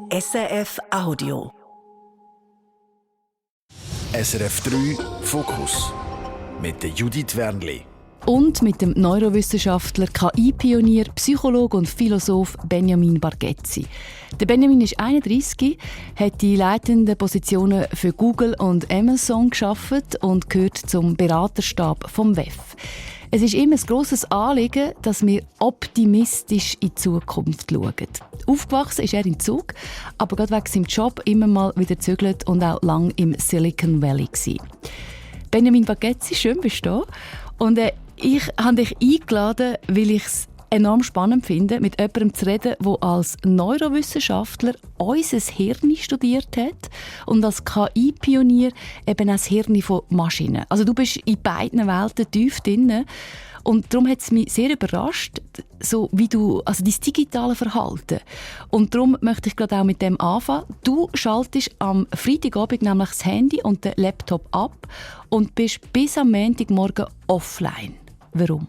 SRF Audio. SRF 3 Fokus mit der Judith Wernli. Und mit dem Neurowissenschaftler, KI-Pionier, Psychologe und Philosoph Benjamin Barghezi. Der Benjamin ist 31, hat die leitenden Positionen für Google und Amazon geschaffen und gehört zum Beraterstab vom WEF. Es ist immer ein grosses Anliegen, dass wir optimistisch in die Zukunft schauen. Aufgewachsen ist er in Zug, aber gerade wegen seinem Job immer mal wieder gezögert und auch lange im Silicon Valley gewesen. Benjamin Barghezi, schön bist du da. Und ich habe dich eingeladen, weil ich es enorm spannend finde, mit jemandem zu reden, der als Neurowissenschaftler unser Hirn studiert hat und als KI-Pionier eben das Hirn von Maschinen. Also du bist in beiden Welten tief drin. Und darum hat es mich sehr überrascht, so wie du, also dein digitale Verhalten. Und darum möchte ich gerade auch mit dem anfangen. Du schaltest am Freitagabend nämlich das Handy und den Laptop ab und bist bis am Montagmorgen offline. Warum?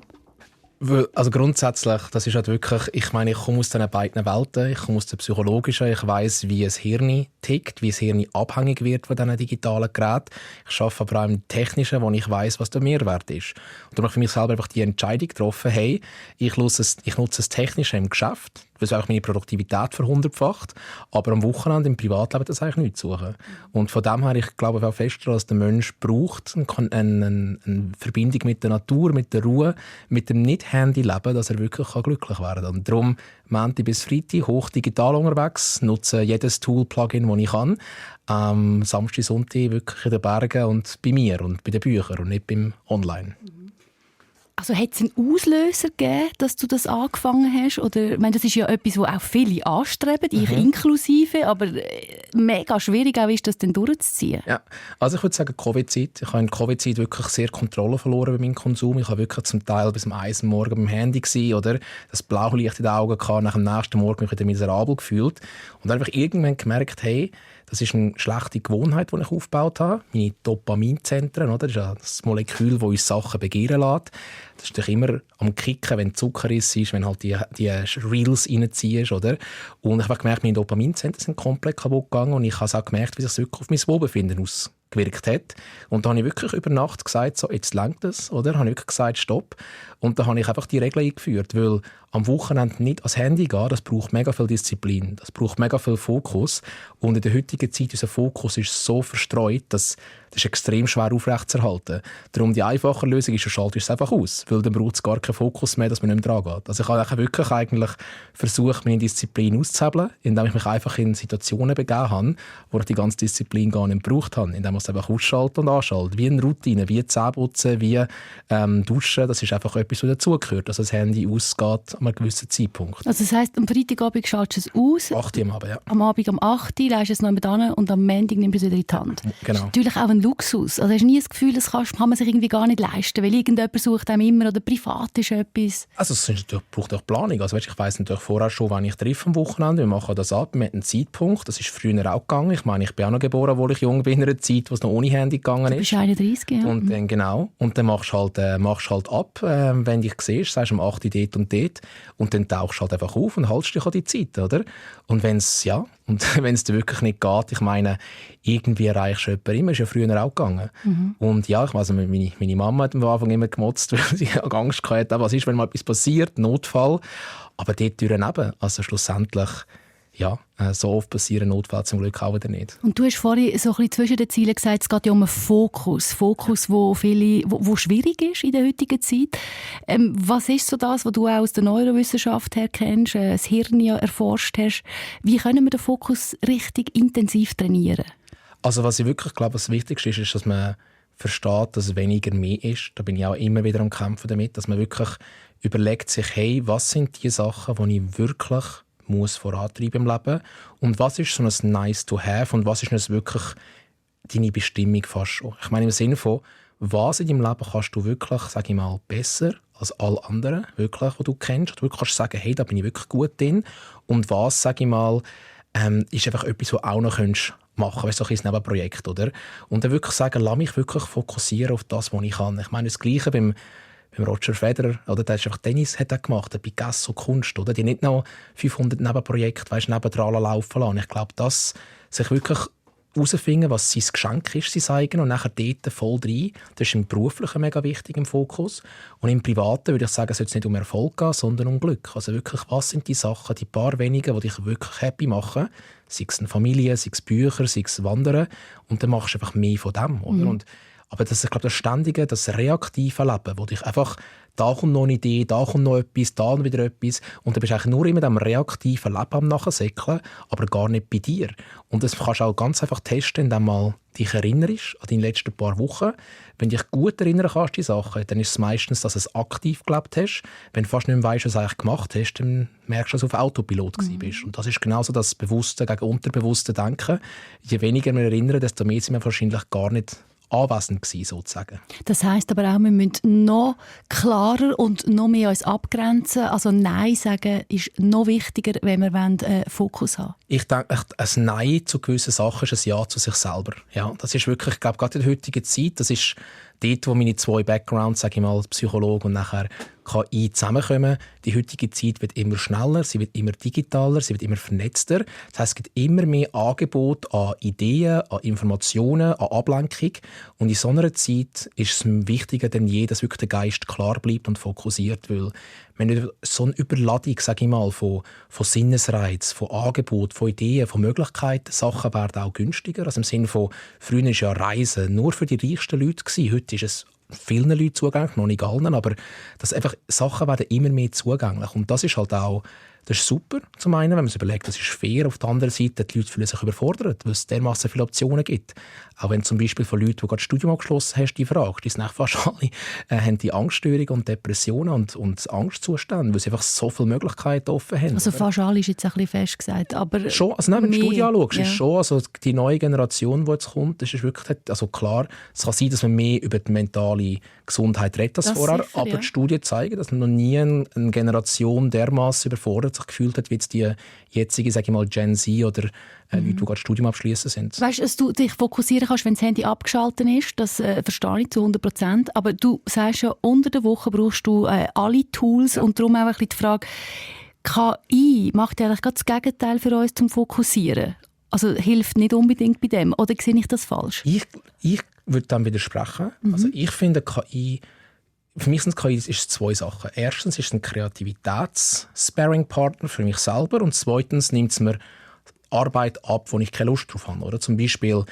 Also grundsätzlich, das ist halt wirklich, ich meine, ich komme aus diesen beiden Welten, ich komme aus der psychologischen, ich weiss, wie ein Hirn tickt, wie das Hirn abhängig wird von diesen digitalen Geräten. Ich arbeite aber auch im Technischen, wo ich weiss, was der Mehrwert ist. Und darum habe ich für mich selber einfach die Entscheidung getroffen, hey, ich nutze das Technische im Geschäft, weil auch meine Produktivität verhundertfacht, aber am Wochenende im Privatleben das eigentlich nicht suchen. Und von dem her, ich glaube auch fest daran, dass der Mensch braucht eine Verbindung mit der Natur, mit der Ruhe, mit dem Nicht-Handy-Leben, dass er wirklich glücklich werden kann. Und darum Montag bis Freitag hoch digital unterwegs, nutze jedes Tool-Plugin, das ich kann. Samstag, Sonntag wirklich in den Bergen und bei mir und bei den Büchern und nicht beim Online. Also hat es einen Auslöser gegeben, dass du das angefangen hast? Oder, ich meine, das ist ja etwas, das auch viele anstreben, ich inklusive, aber mega schwierig auch ist, das dann durchzuziehen. Ja, also ich würde sagen Covid-Zeit. Ich habe in der Covid-Zeit wirklich sehr Kontrolle verloren bei meinem Konsum. Ich war wirklich zum Teil bis um 1 Uhr morgens beim Handy gewesen, oder das Blaulicht in den Augen gehabt, nach dem nächsten Morgen mich wieder miserabel gefühlt. Und dann habe ich irgendwann gemerkt, hey, das ist eine schlechte Gewohnheit, die ich aufgebaut habe. Meine Dopaminzentren, oder? Das ist ja das Molekül, das uns Sachen begehren lässt. Das ist doch immer am Kicken, wenn Zucker ist, wenn halt die Reels reinziehst, oder? Und ich habe gemerkt, meine Dopaminzentren sind komplett kaputt gegangen und ich habe auch gemerkt, wie sich das wirklich auf mein Wohlbefinden ausgewirkt hat. Und da habe ich wirklich über Nacht gesagt, so, jetzt reicht es, oder? Habe ich wirklich gesagt, stopp. Und da habe ich einfach die Regeln eingeführt, weil am Wochenende nicht ans Handy gehen, das braucht mega viel Disziplin, das braucht mega viel Fokus. Und in der heutigen Zeit, unser Fokus ist so verstreut, dass das ist extrem schwer aufrechtzuerhalten. Darum die einfache Lösung ist, du schaltest es einfach aus, weil dann braucht es gar keinen Fokus mehr, dass man nicht mehr dran geht. Also ich habe wirklich eigentlich versucht, meine Disziplin auszuhebeln, indem ich mich einfach in Situationen begeben habe, wo ich die ganze Disziplin gar nicht gebraucht habe, indem man es einfach ausschaltet und anschaltet. Wie eine Routine, wie Zähneputzen, wie Duschen, das ist einfach etwas, was dazugehört, dass das Handy ausgeht an einem gewissen Zeitpunkt. Also das heisst, am Freitagabend schaltest du es aus? 8 Uhr am Abend, ja. Am Abend um 8 Uhr lässt du es noch jemand an und am Montag nimmst du es wieder in die Hand. Genau. Das ist natürlich auch ein Luxus. Also hast du nie das Gefühl, das kann man sich irgendwie gar nicht leisten, weil irgendjemand sucht einem immer oder privat ist etwas. Also es braucht auch Planung. Also, ich weiss natürlich vorher schon, wann ich treffe am Wochenende. Wir machen das ab, wir haben einen Zeitpunkt. Das ist früher auch gegangen. Ich meine, ich bin auch noch geboren, als ich jung bin, in einer Zeit, wo es noch ohne Handy gegangen ist. Du bist 31, ja. Und dann, genau. Und dann machst du halt ab, wenn du dich siehst, sagst du um 8 Uhr dort und dort. Und dann tauchst du halt einfach auf und haltest dich an die Zeit, oder? Und wenn es dir wirklich nicht geht, ich meine, irgendwie erreichst du jemanden immer, ist ja früher auch gegangen. Und ja, also meine Mama hat am Anfang immer gemotzt, weil sie Angst hatte, was ist, wenn mal etwas passiert, Notfall. Aber dort daneben, also schlussendlich, ja, so oft passieren Notfälle zum Glück auch wieder nicht. Und du hast vorhin so ein bisschen zwischen den Zielen gesagt, es geht ja um einen Fokus, wo schwierig ist in der heutigen Zeit. Was ist so das, was du auch aus der Neurowissenschaft her kennst, das Hirn ja erforscht hast? Wie können wir den Fokus richtig intensiv trainieren? Also was ich wirklich glaube, das Wichtigste ist, dass man versteht, dass weniger mehr ist. Da bin ich auch immer wieder am Kämpfen damit, dass man wirklich überlegt sich, hey, was sind die Sachen, die ich wirklich vorantreiben im Leben und was ist so ein nice to have und was ist wirklich deine Bestimmung fast schon. Ich meine im Sinne von, was in deinem Leben kannst du wirklich, sage ich mal, besser als alle anderen, wirklich, die du kennst, du wirklich kannst sagen, hey, da bin ich wirklich gut drin und was, sage ich mal, ist einfach etwas, was du auch noch machen, weißt du, so ein Nebenprojekt, oder? Und dann wirklich sagen, lass mich wirklich fokussieren auf das, was ich kann. Ich meine, das Gleiche beim beim Roger Federer, oder? Der ist einfach Tennis hat er gemacht, der Picasso Kunst, oder? Die nicht noch 500 Nebenprojekte, nebendran laufen lassen. Ich glaube, dass sich wirklich herausfinden, was sein Geschenk ist, sein eigen, und nachher dort voll rein. Das ist im Beruflichen mega wichtig im Fokus. Und im Privaten würde ich sagen, es soll nicht um Erfolg gehen, sondern um Glück. Also wirklich, was sind die Sachen, die paar wenigen, die dich wirklich happy machen? Sei es eine Familie, sei es Bücher, sei es Wandern. Und dann machst du einfach mehr von dem. Oder? Aber das ist, glaube ich, das ständige, das reaktive Leben, wo dich einfach, da kommt noch eine Idee, da kommt noch etwas, da wieder etwas. Und du bist eigentlich nur immer in diesem reaktiven Leben am Nachsäckeln, aber gar nicht bei dir. Und das kannst du auch ganz einfach testen, indem du mal dich erinnerst an deine letzten paar Wochen. Wenn du dich gut erinnern kannst, die Sachen, dann ist es meistens, dass du es aktiv gelebt hast. Wenn du fast nicht mehr weißt, was du eigentlich gemacht hast, dann merkst du, dass du auf Autopilot bist. Und das ist genauso das bewusste gegen unterbewusste Denken. Je weniger wir erinnern, desto mehr sind wir wahrscheinlich gar nicht anwesend gewesen, sozusagen. Das heisst aber auch, wir müssen noch klarer und noch mehr uns abgrenzen. Also Nein sagen ist noch wichtiger, wenn wir Fokus haben wollen. Ich denke, ein Nein zu gewissen Sachen ist ein Ja zu sich selber. Ja, das ist wirklich, ich glaube, gerade in der heutigen Zeit, das ist dort, wo meine zwei Backgrounds, sage ich mal, Psychologe und nachher KI zusammenkommen. Die heutige Zeit wird immer schneller, sie wird immer digitaler, sie wird immer vernetzter. Das heisst, es gibt immer mehr Angebot an Ideen, an Informationen, an Ablenkung. Und in so einer Zeit ist es wichtiger denn je, dass wirklich der Geist klar bleibt und fokussiert. Weil wenn so eine Überladung, sage ich mal, von Sinnesreiz, von Angebot, von Ideen, von Möglichkeiten, Sachen werden auch günstiger. Also im Sinne von, früher war ja Reisen nur für die reichsten Leute gewesen. Heute ist es vielen Leuten zugänglich, noch nicht allen, aber das einfach, Sachen werden immer mehr zugänglich. Und das ist halt auch, das ist super, zum einen, wenn man sich überlegt, das ist fair. Auf der anderen Seite, die Leute fühlen sich überfordert, weil es dermassen viele Optionen gibt. Auch wenn zum Beispiel von Leuten, die gerade das Studium abgeschlossen haben, die fragst, die sind fast alle, haben die Angststörungen und Depressionen und Angstzustände, weil sie einfach so viele Möglichkeiten offen haben. Also fast alle ist jetzt ein bisschen fest gesagt, aber schon, also wenn du die Studie anschaust, ja. Ist schon, also die neue Generation, die jetzt kommt, das ist wirklich, also klar, es kann sein, dass man mehr über die mentale Gesundheit redet als vorher, sicher, aber ja. die Studien zeigen, dass noch nie eine Generation dermaßen überfordert sich gefühlt hat, wie jetzt die jetzige, sage ich mal, Gen Z oder Leute, die gerade das Studium abschließen sind. Weißt du, dass du dich fokussieren kannst, wenn das Handy abgeschaltet ist, das verstehe ich zu 100%. Aber du sagst ja, unter der Woche brauchst du alle Tools, ja. Und darum auch ein bisschen die Frage, KI macht eigentlich gerade das Gegenteil für uns zum Fokussieren. Also hilft nicht unbedingt bei dem. Oder sehe ich das falsch? Ich würde dann widersprechen. Also ich finde KI, für mich sind KI ist zwei Sachen. Erstens ist es ein Kreativitäts-Sparring-Partner für mich selber und zweitens nimmt es mir Arbeit ab, wo ich keine Lust drauf habe. Oder? Zum Beispiel,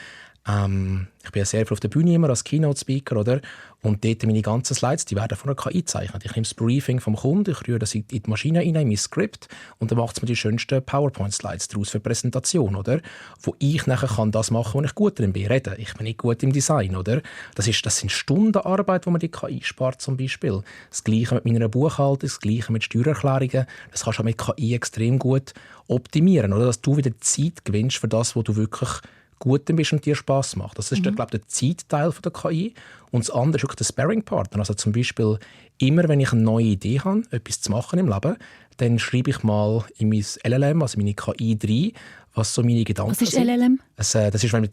ich bin ja sehr viel auf der Bühne immer als Keynote-Speaker, oder? Und dort meine ganzen Slides, die werden von einer KI gezeichnet. Ich nehme das Briefing vom Kunden, ich rühre das in die Maschine rein, in mein Skript, und dann macht es mir die schönsten PowerPoint-Slides daraus für die Präsentation, oder? Wo ich nachher kann das machen, wo ich gut drin bin, reden. Ich bin nicht gut im Design, oder? Das sind Stunden Arbeit, wo man die KI spart, zum Beispiel. Das Gleiche mit meiner Buchhaltung, das Gleiche mit Steuererklärungen. Das kannst du auch mit KI extrem gut optimieren, oder? Dass du wieder Zeit gewinnst für das, was du wirklich gut bist und dir Spass macht. Das ist, glaube ich, der Zeitteil der KI. Und das andere ist wirklich der Sparring-Partner. Also zum Beispiel, immer wenn ich eine neue Idee habe, etwas zu machen im Leben, dann schreibe ich mal in mein LLM, also meine KI 3, was so meine Gedanken sind. Was ist LLM? Das ist ein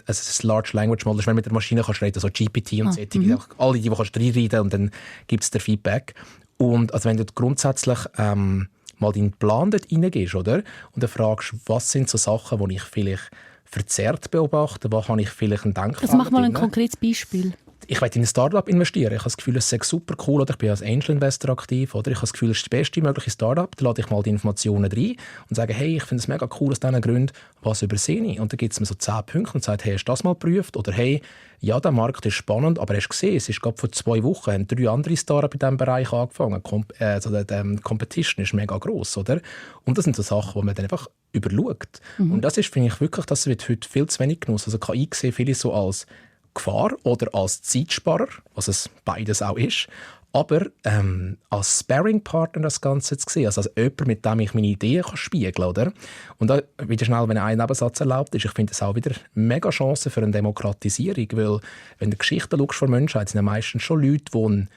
Large Language Model, das ist, wenn du mit der Maschine kannst reden, also GPT und solche, alle die kannst reinreden und dann gibt es dir Feedback. Und also wenn du grundsätzlich mal deinen Plan dort reingehst, oder? Und dann fragst, was sind so Sachen, die ich vielleicht verzerrt beobachten, wo habe ich vielleicht einen Denkfehler. Also mach mal ein konkretes Beispiel. Ich möchte in ein Startup investieren. Ich habe das Gefühl, es ist super cool. Oder ich bin als Angel-Investor aktiv. Oder ich habe das Gefühl, es ist das beste mögliche Startup. Dann lade ich mal die Informationen rein und sage, hey, ich finde es mega cool aus diesen Gründen, was übersehe ich? Und dann gibt es mir so 10 Punkte und sagt, hey, hast du das mal geprüft? Oder hey, ja, der Markt ist spannend, aber hast du gesehen, es ist gerade vor 2 Wochen, haben 3 andere Startups in diesem Bereich angefangen. Die Competition ist mega gross, oder? Und das sind so Sachen, die man dann einfach überschaut. Und das ist, finde ich, wirklich, das wird heute viel zu wenig genutzt. Also KI sehe viele so als Gefahr oder als Zeitsparer, was es beides auch ist, aber als Sparring-Partner das Ganze zu sehen, also als jemand, mit dem ich meine Ideen spiegeln kann. Oder? Und da wieder schnell, wenn ein Nebensatz erlaubt ist, ich finde das auch wieder mega Chance für eine Demokratisierung, weil wenn du Geschichten schaust von der Menschheit, sind ja meistens schon Leute, die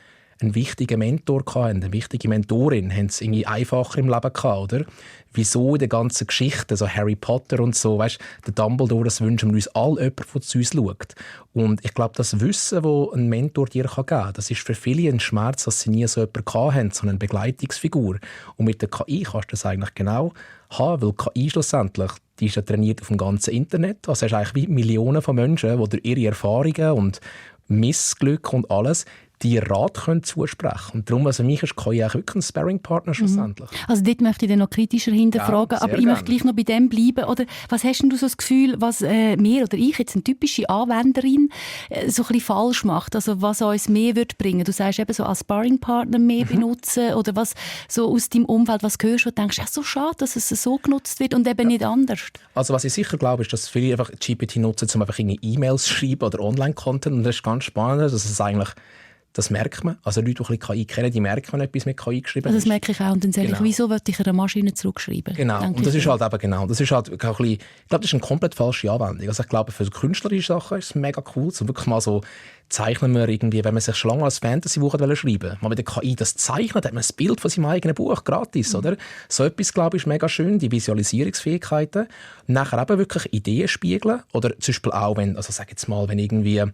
einen wichtigen Mentor hatten, eine wichtige Mentorin, haben es irgendwie einfacher im Leben gehabt, oder? Wieso in der ganzen Geschichte, so Harry Potter und so, weißt, der Dumbledore, das wünschen wir uns alle, jemand, der zu uns schaut. Und ich glaube, das Wissen, das ein Mentor dir geben kann, das ist für viele ein Schmerz, dass sie nie so jemanden hatten, so eine Begleitungsfigur. Und mit der KI kannst du das eigentlich genau haben, weil KI schlussendlich, die ist ja trainiert auf dem ganzen Internet. Also hast du eigentlich wie Millionen von Menschen, die durch ihre Erfahrungen und Missglück und alles die Rat können zusprechen. Und darum, also mich ist KI auch wirklich ein Sparring-Partner schlussendlich. Also dort möchte ich dann noch kritischer hinterfragen, aber ich möchte gleich noch bei dem bleiben. Oder was hast denn du so das Gefühl, was wir oder ich, jetzt eine typische Anwenderin, so ein bisschen falsch macht? Also was uns mehr wird bringen? Du sagst eben so als Sparring-Partner mehr benutzen oder was so aus deinem Umfeld, was hörst du und denkst, so schade, dass es so genutzt wird und eben nicht anders? Also was ich sicher glaube, ist, dass viele einfach GPT nutzen, um einfach E-Mails zu schreiben oder Online-Content. Und das ist ganz spannend, dass es eigentlich das merkt man. Also Leute, die KI kennen, die merken, wenn etwas mit KI geschrieben ist. Das merke ich auch. Und dann sage ich, wieso wollte ich einer Maschine zurückschreiben? Genau. Und das ist halt eben genau. Das ist halt ein bisschen, ich glaube, das ist eine komplett falsche Anwendung. Also ich glaube, für so künstlerische Sachen ist es mega cool. So wirklich mal so zeichnen wir irgendwie, wenn man sich schon lange als Fantasy-Buch schreiben wollte, mal mit der KI das zeichnet, hat man ein Bild von seinem eigenen Buch gratis, oder? So etwas, glaube ich, ist mega schön, die Visualisierungsfähigkeiten. Nachher eben wirklich Ideen spiegeln. Oder zum Beispiel auch, wenn, also sag jetzt mal, wenn irgendwie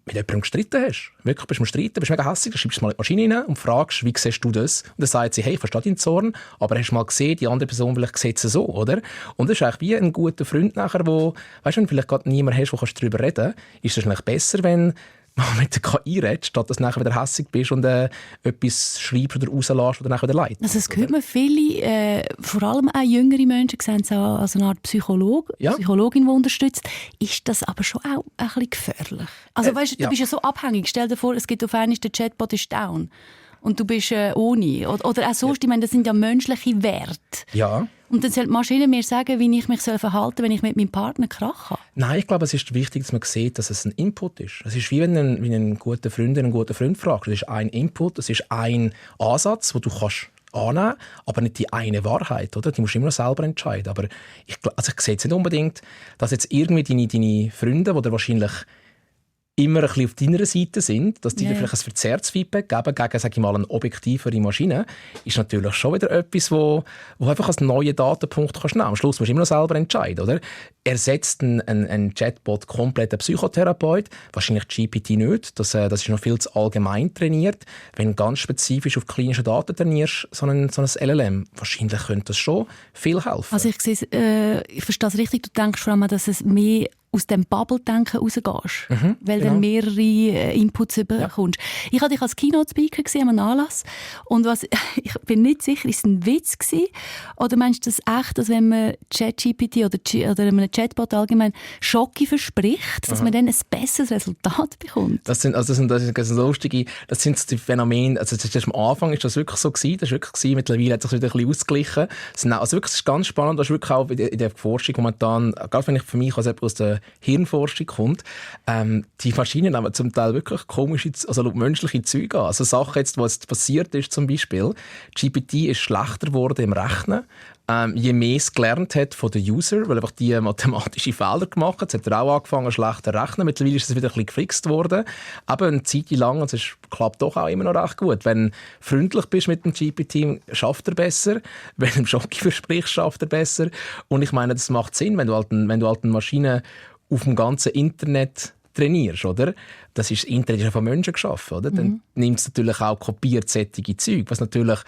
mit jemandem gestritten hast. Wirklich, bist du am Streiten, bist mega hässlich, dann schreibst du mal in die Maschine rein und fragst, wie siehst du das? Und dann sagt sie, hey, ich verstehe deinen Zorn, aber hast du mal gesehen, die andere Person vielleicht sieht es so, oder? Und das ist eigentlich wie ein guter Freund nachher, wo, weißt du, wenn du vielleicht gerade niemanden hast, wo kannst du darüber reden, ist es eigentlich besser, wenn man mit der KI redet, statt dass du nachher wieder hässlich bist und etwas schreibst oder rauslässt oder nachher wieder leid. Also das hört man viele, vor allem auch jüngere Menschen sehen es auch als eine Art Psychologin, die unterstützt. Ist das aber schon auch ein bisschen gefährlich? Also weißt, du bist ja so abhängig. Stell dir vor, es gibt auf einmal, der Chatbot ist down und du bist ohne. Oder auch sonst, ich meine, das sind ja menschliche Werte. Ja. Und dann soll die Maschine mir sagen, wie ich mich verhalten soll, wenn ich mit meinem Partner Krach habe. Nein, ich glaube, es ist wichtig, dass man sieht, dass es ein Input ist. Es ist wie wenn ein guter Freund einen guten Freund fragt. Es ist ein Input, es ist ein Ansatz, den du kannst annehmen, aber nicht die eine Wahrheit, oder? Die musst du immer noch selber entscheiden. Aber ich sehe jetzt nicht unbedingt, dass jetzt irgendwie deine Freunde, die wahrscheinlich immer ein bisschen auf deiner Seite sind, dass die dir vielleicht ein verzerrtes Feedback geben gegen, sage ich mal, eine objektivere Maschine, ist natürlich schon wieder etwas, wo einfach als neuen Datenpunkt kannst nehmen. Am Schluss musst du immer noch selber entscheiden, oder? Ersetzt ein Chatbot komplett einen Psychotherapeut? Wahrscheinlich GPT nicht. Das ist noch viel zu allgemein trainiert. Wenn du ganz spezifisch auf klinische Daten trainierst, so ein LLM, wahrscheinlich könnte das schon viel helfen. Also ich verstehe es richtig, du denkst vor allem, dass es mehr aus dem Bubble-Denken rausgehst, weil du mehrere Inputs bekommst. Ich hatte dich als Keynote-Speaker gesehen am Anlass und ich bin nicht sicher, ist es ein Witz gewesen? Oder meinst du das echt, dass wenn man ChatGPT oder einem Chatbot allgemein Schocke verspricht, dass man dann ein besseres Resultat bekommt? Das sind lustige, das sind die Phänomene, also am Anfang ist das wirklich so gewesen, das ist wirklich gewesen, mittlerweile hat es sich wieder ein bisschen ausgeglichen. Also wirklich, das ist ganz spannend, das ist wirklich auch in der Forschung momentan, gerade wenn ich für mich aus der Hirnforschung kommt, die Maschinen nehmen zum Teil wirklich komische, also menschliche Züge an. Also Sachen jetzt, was jetzt passiert ist zum Beispiel, GPT ist schlechter geworden im Rechnen, je mehr es gelernt hat von den User, weil einfach die mathematische Fehler gemacht hat. Jetzt hat er auch angefangen, schlechter zu rechnen. Mittlerweile ist es wieder ein bisschen gefixt worden. Aber eine Zeit lang, und es klappt doch auch immer noch recht gut. Wenn du freundlich bist mit dem GPT, schafft er besser. Wenn du ihm Schocke versprichst, schafft er besser. Und ich meine, das macht Sinn, wenn du halt eine Maschine auf dem ganzen Internet trainierst, oder? Das ist, das Internet ist ja von Menschen geschaffen, oder? Dann nimmt es natürlich auch kopiert solche Zeug, was natürlich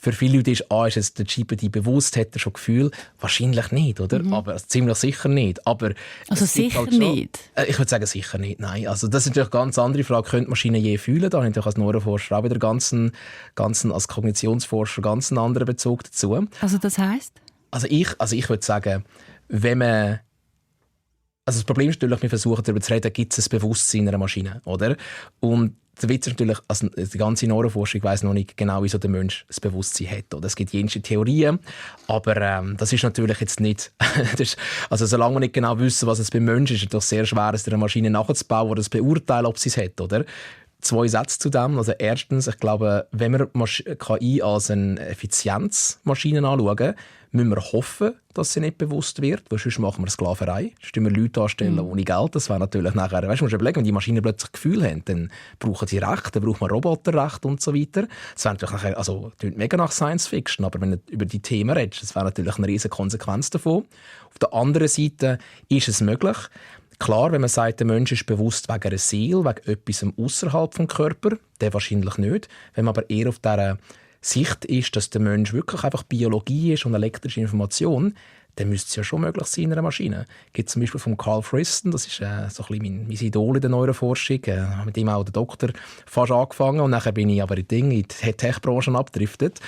für viele Leute ist jetzt der GPT bewusst, hat er schon Gefühl? Wahrscheinlich nicht, oder? Aber ziemlich sicher nicht. Aber also sicher halt nicht? Ich würde sagen, sicher nicht, nein. Also das ist natürlich eine ganz andere Frage. Können Maschinen je fühlen? Da habe ich als Neuroforscher auch wieder als Kognitionsforscher ganz einen anderen Bezug dazu. Also das heisst? Also ich würde sagen, wenn man... Also das Problem ist natürlich, wir versuchen darüber zu reden, gibt es ein Bewusstsein in einer Maschine, oder? Und der Witz ist natürlich, also die ganze Neuroforschung weiss noch nicht genau, wieso der Mensch das Bewusstsein hat. Oder? Es gibt jenste Theorien, aber das ist natürlich jetzt nicht... also solange wir nicht genau wissen, was es beim Menschen ist, ist es doch sehr schwer, es einer Maschine nachzubauen oder zu beurteilen, ob sie es hat, oder? 2 Sätze zu dem. Also erstens, ich glaube, wenn wir KI als eine Effizienzmaschine anschauen, müssen wir hoffen, dass sie nicht bewusst wird, weil sonst machen wir Sklaverei. Sonst wir Leute anstellen ohne Geld. Das wäre natürlich nachher, weißt du, musst du überlegen, wenn die Maschinen plötzlich Gefühl haben, dann brauchen sie Rechte, dann braucht man Roboterrechte und so weiter. Das wäre natürlich nachher, also klingt mega nach Science Fiction, aber wenn du über die Themen redest, das wäre natürlich eine riesige Konsequenz davon. Auf der anderen Seite ist es möglich. Klar, wenn man sagt, der Mensch ist bewusst wegen einer Seele, wegen etwas außerhalb des Körpers, der wahrscheinlich nicht. Wenn man aber eher auf dieser Sicht ist, dass der Mensch wirklich einfach Biologie ist und elektrische Information, dann müsste es ja schon möglich sein in einer Maschine. Es gibt zum Beispiel von Carl Friston, das ist so ein bisschen mein Idol in der Neuroforschung. Mit ihm auch der Doktor fast angefangen und nachher bin ich aber in die Tech-Branche abgedriftet.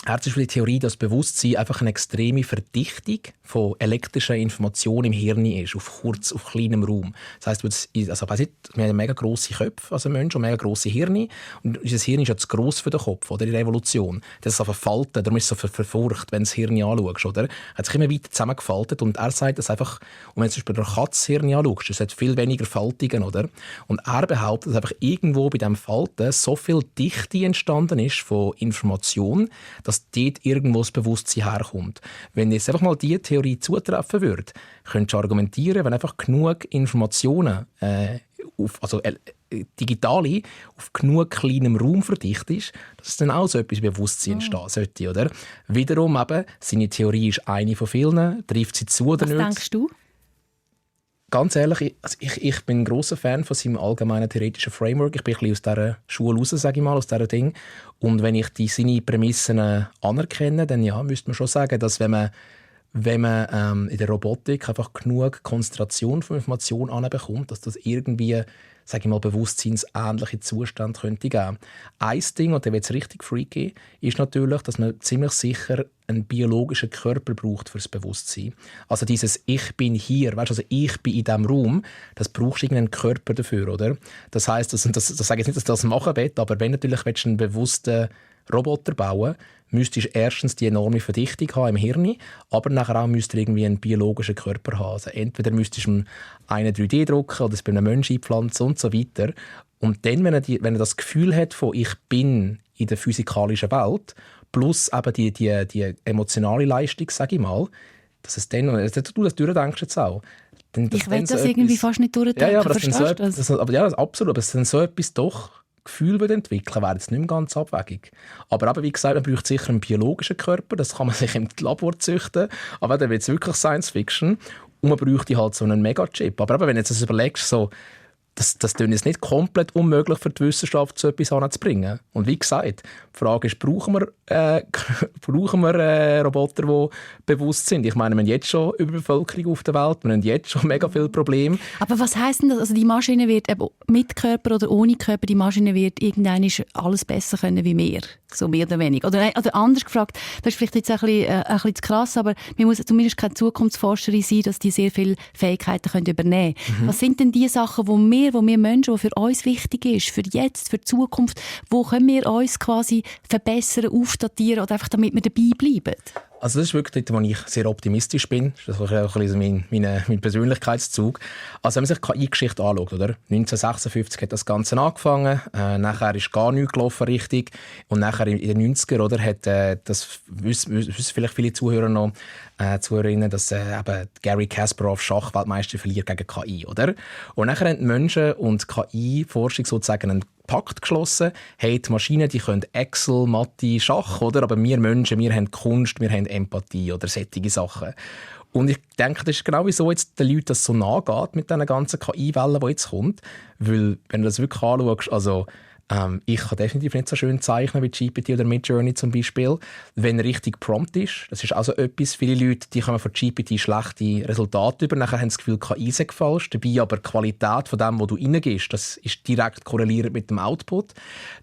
Er hat zum Beispiel die Theorie, dass Bewusstsein einfach eine extreme Verdichtung von elektrischer Information im Hirn ist, auf kleinem Raum. Das heisst, wir haben mega grosse Köpfe als Mensch und mega grosse Hirne. Und unser Hirn ist ja zu gross für den Kopf, oder? In der Evolution. Das ist so verfaltet, darum ist es so verfurcht, wenn du das Hirn anschaust, oder? Er hat sich immer weiter zusammengefaltet und er sagt das einfach, und wenn du zum Beispiel eine Katze Hirn anschaust, es hat viel weniger Faltungen, oder? Und er behauptet, dass einfach irgendwo bei diesem Falten so viel Dichte entstanden ist von Information, dass dort irgendwo das Bewusstsein herkommt. Wenn jetzt einfach mal diese Theorie zutreffen würde, könntest du argumentieren, wenn einfach genug Informationen, digitale, auf genug kleinem Raum verdichtet ist, dass es dann auch so etwas Bewusstsein entstehen sollte. Oder? Wiederum eben, seine Theorie ist eine von vielen, trifft sie zu oder nicht. Was denkst du? Ganz ehrlich, ich bin ein grosser Fan von seinem allgemeinen theoretischen Framework. Ich bin ein bisschen aus dieser Schule raus, sage ich mal, aus dieser Ding. Und wenn ich seine Prämissen anerkenne, dann ja, müsste man schon sagen, dass wenn man in der Robotik einfach genug Konzentration von Informationen anbekommt, dass das irgendwie, sage ich mal, bewusstseinsähnliche Zustände könnte geben. Ein Ding, und da wird es richtig freaky, ist natürlich, dass man ziemlich sicher einen biologischen Körper braucht für das Bewusstsein. Also dieses «Ich bin hier», weißt, also «Ich bin in diesem Raum», das brauchst du irgendeinen Körper dafür, oder? Das heisst, das sage ich jetzt nicht, dass du das machen willst, aber wenn natürlich willst du einen bewussten Roboter bauen, müsstest du erstens die enorme Verdichtung haben im Hirn, aber nachher auch müsstest du irgendwie einen biologischen Körper haben. Also entweder müsstest du einen 3D drucken oder es bei einem Menschen einpflanzen und so weiter. Und dann, wenn er das Gefühl hat von «Ich bin in der physikalischen Welt», plus eben die emotionale Leistung, sage ich mal, dass es dann, du das durchdenkst jetzt auch. Ich will das irgendwie fast nicht durchdenken, ja, aber verstehst du das? Ja, absolut, aber es dann so etwas doch Gefühl entwickeln, wäre jetzt nicht mehr ganz abwegig. Aber eben, wie gesagt, man braucht sicher einen biologischen Körper, das kann man sich im Labor züchten, aber dann wird es wirklich Science Fiction und man bräuchte halt so einen Megachip. Aber eben, wenn du jetzt das überlegst, so, das ist nicht komplett unmöglich für die Wissenschaft, so etwas anzubringen. Und wie gesagt, die Frage ist, brauchen wir Roboter, die bewusst sind? Ich meine, wir haben jetzt schon Überbevölkerung auf der Welt, wir haben jetzt schon mega viele Probleme. Aber was heisst denn das? Also die Maschine wird mit Körper oder ohne Körper, die Maschine wird irgendwann alles besser können wie wir, so mehr oder weniger. Oder anders gefragt, das ist vielleicht jetzt ein bisschen zu krass, aber man muss zumindest keine Zukunftsforscherin sein, dass die sehr viele Fähigkeiten übernehmen können. Was sind denn die Sachen, wo wir Menschen, die für uns wichtig ist, für jetzt, für die Zukunft, wo können wir uns quasi verbessern, aufdatieren oder einfach damit wir dabei bleiben? Also das ist wirklich dort, wo ich sehr optimistisch bin. Das ist auch ein bisschen mein Persönlichkeitszug. Also wenn man sich die KI-Geschichte anschaut, oder? 1956 hat das Ganze angefangen, nachher ist gar nichts gelaufen richtig und nachher in den 90er, oder, hat das wissen vielleicht viele Zuhörer noch, Zuhörerinnen, dass eben Garry Kasparov Schachweltmeister verliert gegen KI, oder? Und nachher haben die Menschen und KI-Forschung sozusagen einen Pakt geschlossen. Hey, die Maschinen, die können Excel, Mathe, Schach, oder? Aber wir Menschen, wir haben Kunst, wir haben Empathie oder solche Sachen. Und ich denke, das ist genau wieso jetzt den Leuten das so nachgeht mit diesen ganzen KI-Wellen, die jetzt kommt. Weil, wenn du das wirklich anschaust, also ich kann definitiv nicht so schön zeichnen wie GPT oder Midjourney zum Beispiel. Wenn richtig Prompt ist, das ist also etwas, viele Leute, die kommen von GPT schlechte Resultate über, nachher haben das Gefühl, KI sei falsch, dabei aber die Qualität von dem, was du reingibst, das ist direkt korreliert mit dem Output.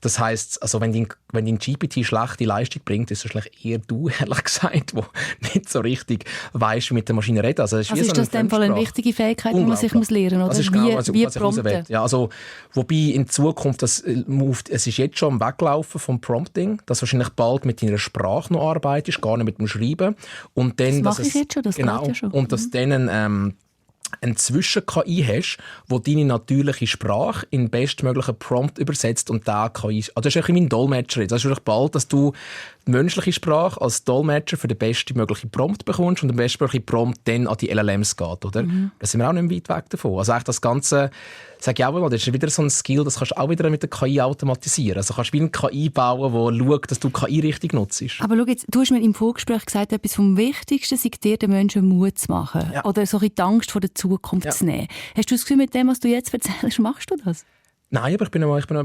Das heisst, also wenn dein GPT schlechte Leistung bringt, ist es vielleicht eher du, ehrlich gesagt, wo nicht so richtig weißt, wie mit der Maschine reden. Also ist das in dem Fall eine wichtige Fähigkeit, die man sich lernen muss, oder? Das ist genau, wie prompten. Ja, also, wobei in Zukunft es ist jetzt schon am Weglaufen vom Prompting, dass wahrscheinlich bald mit deiner Sprache noch arbeitest, gar nicht mit dem Schreiben. Und dann, das mache ich jetzt schon, das genau, geht ja schon. Und dass dann eine Zwischen-KI hast, die deine natürliche Sprache in bestmöglichen Prompt übersetzt und da KI... Also das ist eigentlich mein Dolmetscher jetzt. Das ist wirklich bald, dass du die menschliche Sprache als Dolmetscher für den bestmöglichen Prompt bekommst und der bestmögliche Prompt dann an die LLMs geht, oder? Da sind wir auch nicht weit weg davon. Also eigentlich das Ganze, sage ich auch mal, das ist wieder so ein Skill, das kannst du auch wieder mit der KI automatisieren. Also kannst du wie eine KI bauen, die schaut, dass du KI richtig nutzt. Aber schau jetzt, du hast mir im Vorgespräch gesagt, etwas vom Wichtigsten sei dir, den Menschen Mut zu machen. Ja. Oder so ein bisschen die Angst vor der Zukunft zu nehmen. Hast du das Gefühl, mit dem, was du jetzt erzählst, machst du das? Nein, aber ich bin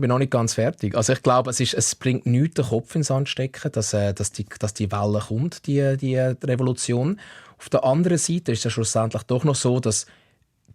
noch nicht ganz fertig. Also ich glaube, es bringt nichts, den Kopf ins Sand stecken, dass die Welle kommt, die Revolution. Auf der anderen Seite ist es schlussendlich doch noch so, dass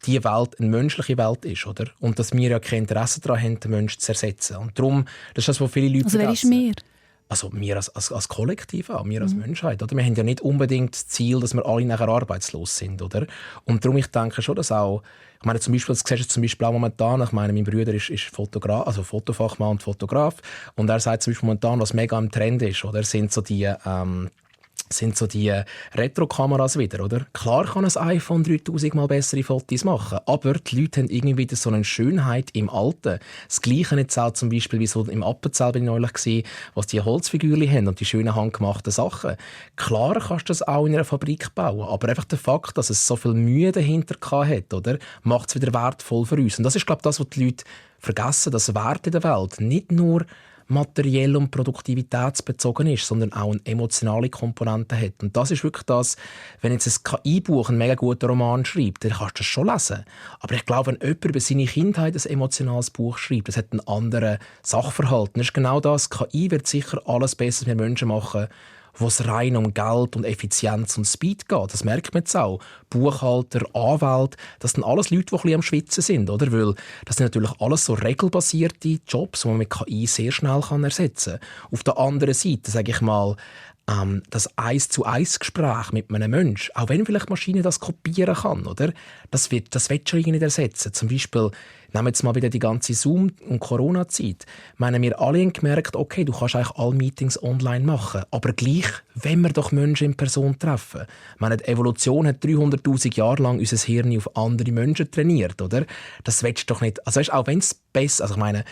die Welt eine menschliche Welt ist, oder? Und dass wir ja kein Interesse daran haben, den Menschen zu ersetzen. Und darum, das ist das, was viele Leute vergessen. Also wer ist wir? Also wir als Kollektiv auch, wir als Menschheit. Oder? Wir haben ja nicht unbedingt das Ziel, dass wir alle nachher arbeitslos sind. Oder? Und darum, ich denke schon, dass auch, ich meine, zum Beispiel, das siehst du zum Beispiel auch momentan, ich meine, mein Bruder ist Fotograf, also Fotofachmann und Fotograf, und er sagt zum Beispiel momentan, was mega im Trend ist, oder? Sind so die Retro-Kameras wieder, oder? Klar kann ein iPhone 3000 Mal bessere Fotos machen, aber die Leute haben irgendwie wieder so eine Schönheit im Alten. Das Gleiche jetzt auch zum Beispiel, wie so im Appenzell bin ich neulich gesehen, was die Holzfigürchen haben und die schönen handgemachten Sachen. Klar kannst du das auch in einer Fabrik bauen, aber einfach der Fakt, dass es so viel Mühe dahinter hat, oder, macht es wieder wertvoll für uns. Und das ist, glaube ich, das, was die Leute vergessen, dass Wert in der Welt nicht nur materiell und produktivitätsbezogen ist, sondern auch eine emotionale Komponente hat. Und das ist wirklich das, wenn jetzt ein KI-Buch einen mega guten Roman schreibt, dann kannst du das schon lesen. Aber ich glaube, wenn jemand über seine Kindheit ein emotionales Buch schreibt, das hat einen anderen Sachverhalt. Das ist genau das. KI wird sicher alles besser mit Menschen machen, wo es rein um Geld und Effizienz und Speed geht. Das merkt man jetzt auch. Buchhalter, Anwälte, das sind alles Leute, die ein bisschen am Schwitzen sind, oder? Weil das sind natürlich alles so regelbasierte Jobs, die man mit KI sehr schnell ersetzen kann. Auf der anderen Seite, sage ich mal, das 1-zu-1-Gespräch mit einem Menschen, auch wenn vielleicht die Maschine das kopieren kann, oder? Das wird schon nicht ersetzen. Zum Beispiel, nehmen wir jetzt mal wieder die ganze Zoom- und Corona-Zeit. Wir alle haben gemerkt, okay, du kannst eigentlich alle Meetings online machen, aber gleich, wenn wir doch Menschen in Person treffen. Die Evolution hat 300'000 Jahre lang unser Hirn auf andere Menschen trainiert, oder? Das willst du doch nicht. Also weißt, auch wenn es besser, also ich meine,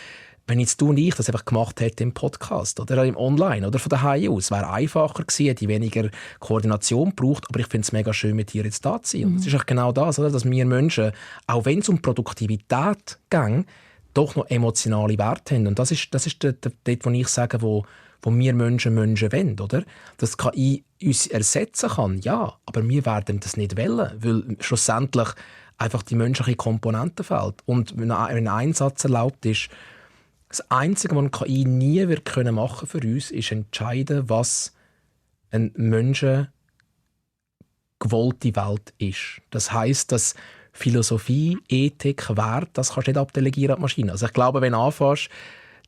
wenn jetzt du und ich das einfach gemacht hätten im Podcast oder im Online oder von daheim aus, wäre einfacher gewesen, hätte weniger Koordination gebraucht, aber ich finde es mega schön, mit dir jetzt da zu sein. Und es ist auch genau das, oder? Dass wir Menschen, auch wenn es um Produktivität geht, doch noch emotionale Werte haben. Und das ist dort, wo ich sage, wo wir Menschen wollen, oder? Dass KI uns ersetzen kann, ja, aber wir werden das nicht wollen, weil schlussendlich einfach die menschliche Komponente fehlt. Und wenn ein Satz erlaubt ist, das Einzige, was eine KI nie wird machen für uns, ist entscheiden, was eine Menschen gewollte Welt ist. Das heisst, dass Philosophie, Ethik, Wert, das kannst du nicht abdelegieren an die Maschine. Also ich glaube, wenn du anfängst,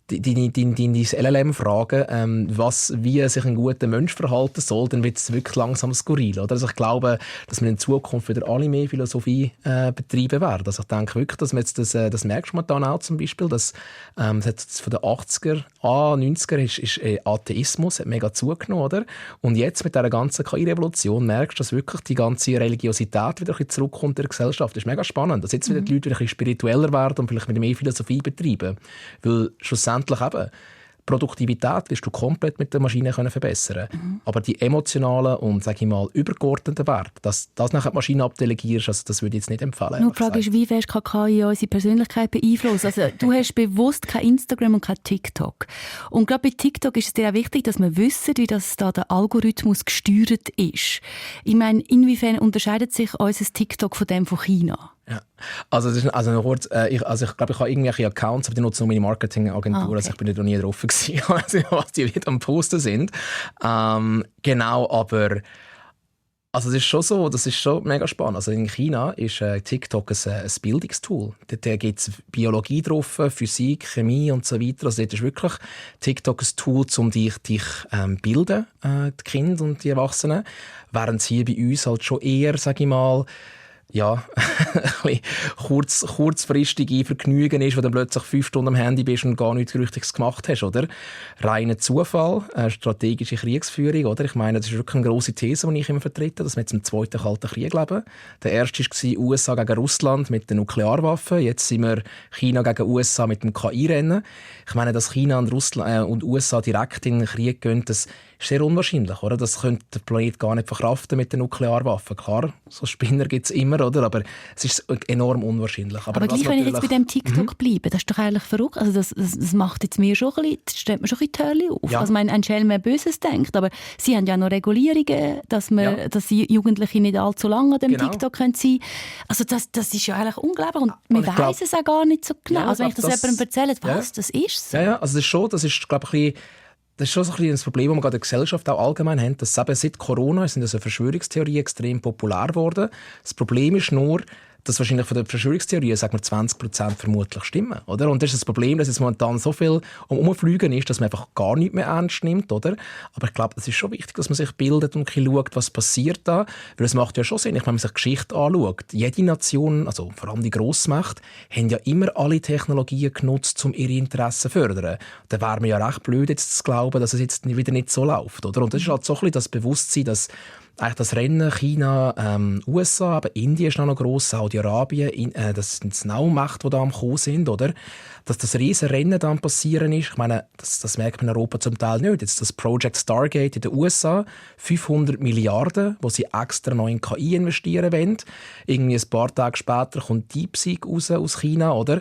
deine LLM fragen, wie sich ein guter Mensch verhalten soll, dann wird es wirklich langsam skurril. Oder? Also ich glaube, dass wir in Zukunft wieder alle mehr Philosophie betreiben werden. Also ich denke wirklich, dass wir jetzt das merkst du momentan auch zum Beispiel, dass von den 80er, 90er ist Atheismus hat mega zugenommen, oder? Und jetzt mit dieser ganzen KI-Revolution merkst du, dass wirklich die ganze Religiosität wieder ein bisschen zurückkommt in der Gesellschaft. Das ist mega spannend, dass jetzt wieder die Leute wieder ein bisschen spiritueller werden und vielleicht mit mehr Philosophie betreiben. Weil schlussendlich eben, Produktivität wirst du komplett mit der Maschine verbessern können. Aber die emotionalen und, sage ich mal, übergeordneten Werte, dass das nachher die Maschine abdelegierst, also das würde ich jetzt nicht empfehlen. Nur die Frage ist, wie fest kann KI unsere Persönlichkeit beeinflussen? Also, du hast bewusst kein Instagram und kein TikTok. Und gerade bei TikTok ist es dir auch wichtig, dass wir wissen, wie das da der Algorithmus gesteuert ist. Ich meine, inwiefern unterscheidet sich unser TikTok von dem von China? Ja. Ich glaube, ich habe irgendwelche Accounts, aber die nutzen nur meine Marketingagentur, okay. Also ich bin noch nie drauf gewesen, was die wieder am Posten sind. Genau, aber also es ist schon so, das ist schon mega spannend. Also in China ist TikTok ein Bildungstool. Dort gibt es Biologie drauf, Physik, Chemie und so weiter. Also dort ist wirklich TikTok ein Tool, um dich bilden, die Kinder und die Erwachsenen. Während es hier bei uns halt schon eher, sage ich mal, ja, ein bisschen kurzfristige Vergnügen ist, wo du plötzlich 5 Stunden am Handy bist und gar nichts Richtiges gemacht hast, oder? Reiner Zufall, strategische Kriegsführung, oder? Ich meine, das ist wirklich eine grosse These, die ich immer vertrete, dass wir jetzt im zweiten Kalten Krieg leben. Der erste war USA gegen Russland mit den Nuklearwaffen. Jetzt sind wir China gegen USA mit dem KI-Rennen. Ich meine, dass China und Russland und USA direkt in den Krieg gehen, das ist sehr unwahrscheinlich, oder? Das könnte der Planet gar nicht verkraften mit den Nuklearwaffen. Klar, so Spinner gibt es immer, oder? Aber es ist enorm unwahrscheinlich. Aber gleich, wenn ich jetzt bei dem TikTok bleibe, das ist doch eigentlich verrückt. Also das macht jetzt mir schon ein bisschen, das stellt mir schon ein bisschen die Hölle auf. Ja. Also ein Schelm mehr Böses denkt, aber sie haben ja noch Regulierungen, dass die Jugendliche nicht allzu lange an dem TikTok sein können. Also das ist ja eigentlich unglaublich und man weiss es auch gar nicht so genau. Ja, also wenn ich das jemandem erzähle, was, das ist so. Ja, also das ist glaube ich, das ist schon so ein bisschen das Problem, das wir gerade in der Gesellschaft auch allgemein haben, dass eben seit Corona sind also Verschwörungstheorien extrem populär geworden. Das Problem ist nur, dass wahrscheinlich von der Verschwörungstheorie, sagen wir, 20% vermutlich stimmen, oder? Und das ist das Problem, dass jetzt momentan so viel umfliegen ist, dass man einfach gar nichts mehr ernst nimmt, oder? Aber ich glaube, es ist schon wichtig, dass man sich bildet und schaut, was passiert da. Weil es macht ja schon Sinn, wenn man sich die Geschichte anschaut. Jede Nation, also vor allem die Grossmächte, haben ja immer alle Technologien genutzt, um ihre Interessen zu fördern. Da wäre mir ja recht blöd, jetzt zu glauben, dass es jetzt wieder nicht so läuft, oder? Und das ist halt so ein bisschen das Bewusstsein, dass eigentlich das Rennen China, USA, aber Indien ist noch gross, Saudi-Arabien, das sind auch Mächte, die da am Kommen sind, oder? Dass das riesen Rennen dann passieren ist, ich meine, das merkt man in Europa zum Teil nicht. Jetzt das Project Stargate in den USA, 500 Milliarden, wo sie extra noch in KI investieren wollen. Irgendwie ein paar Tage später kommt DeepSeek raus aus China, oder?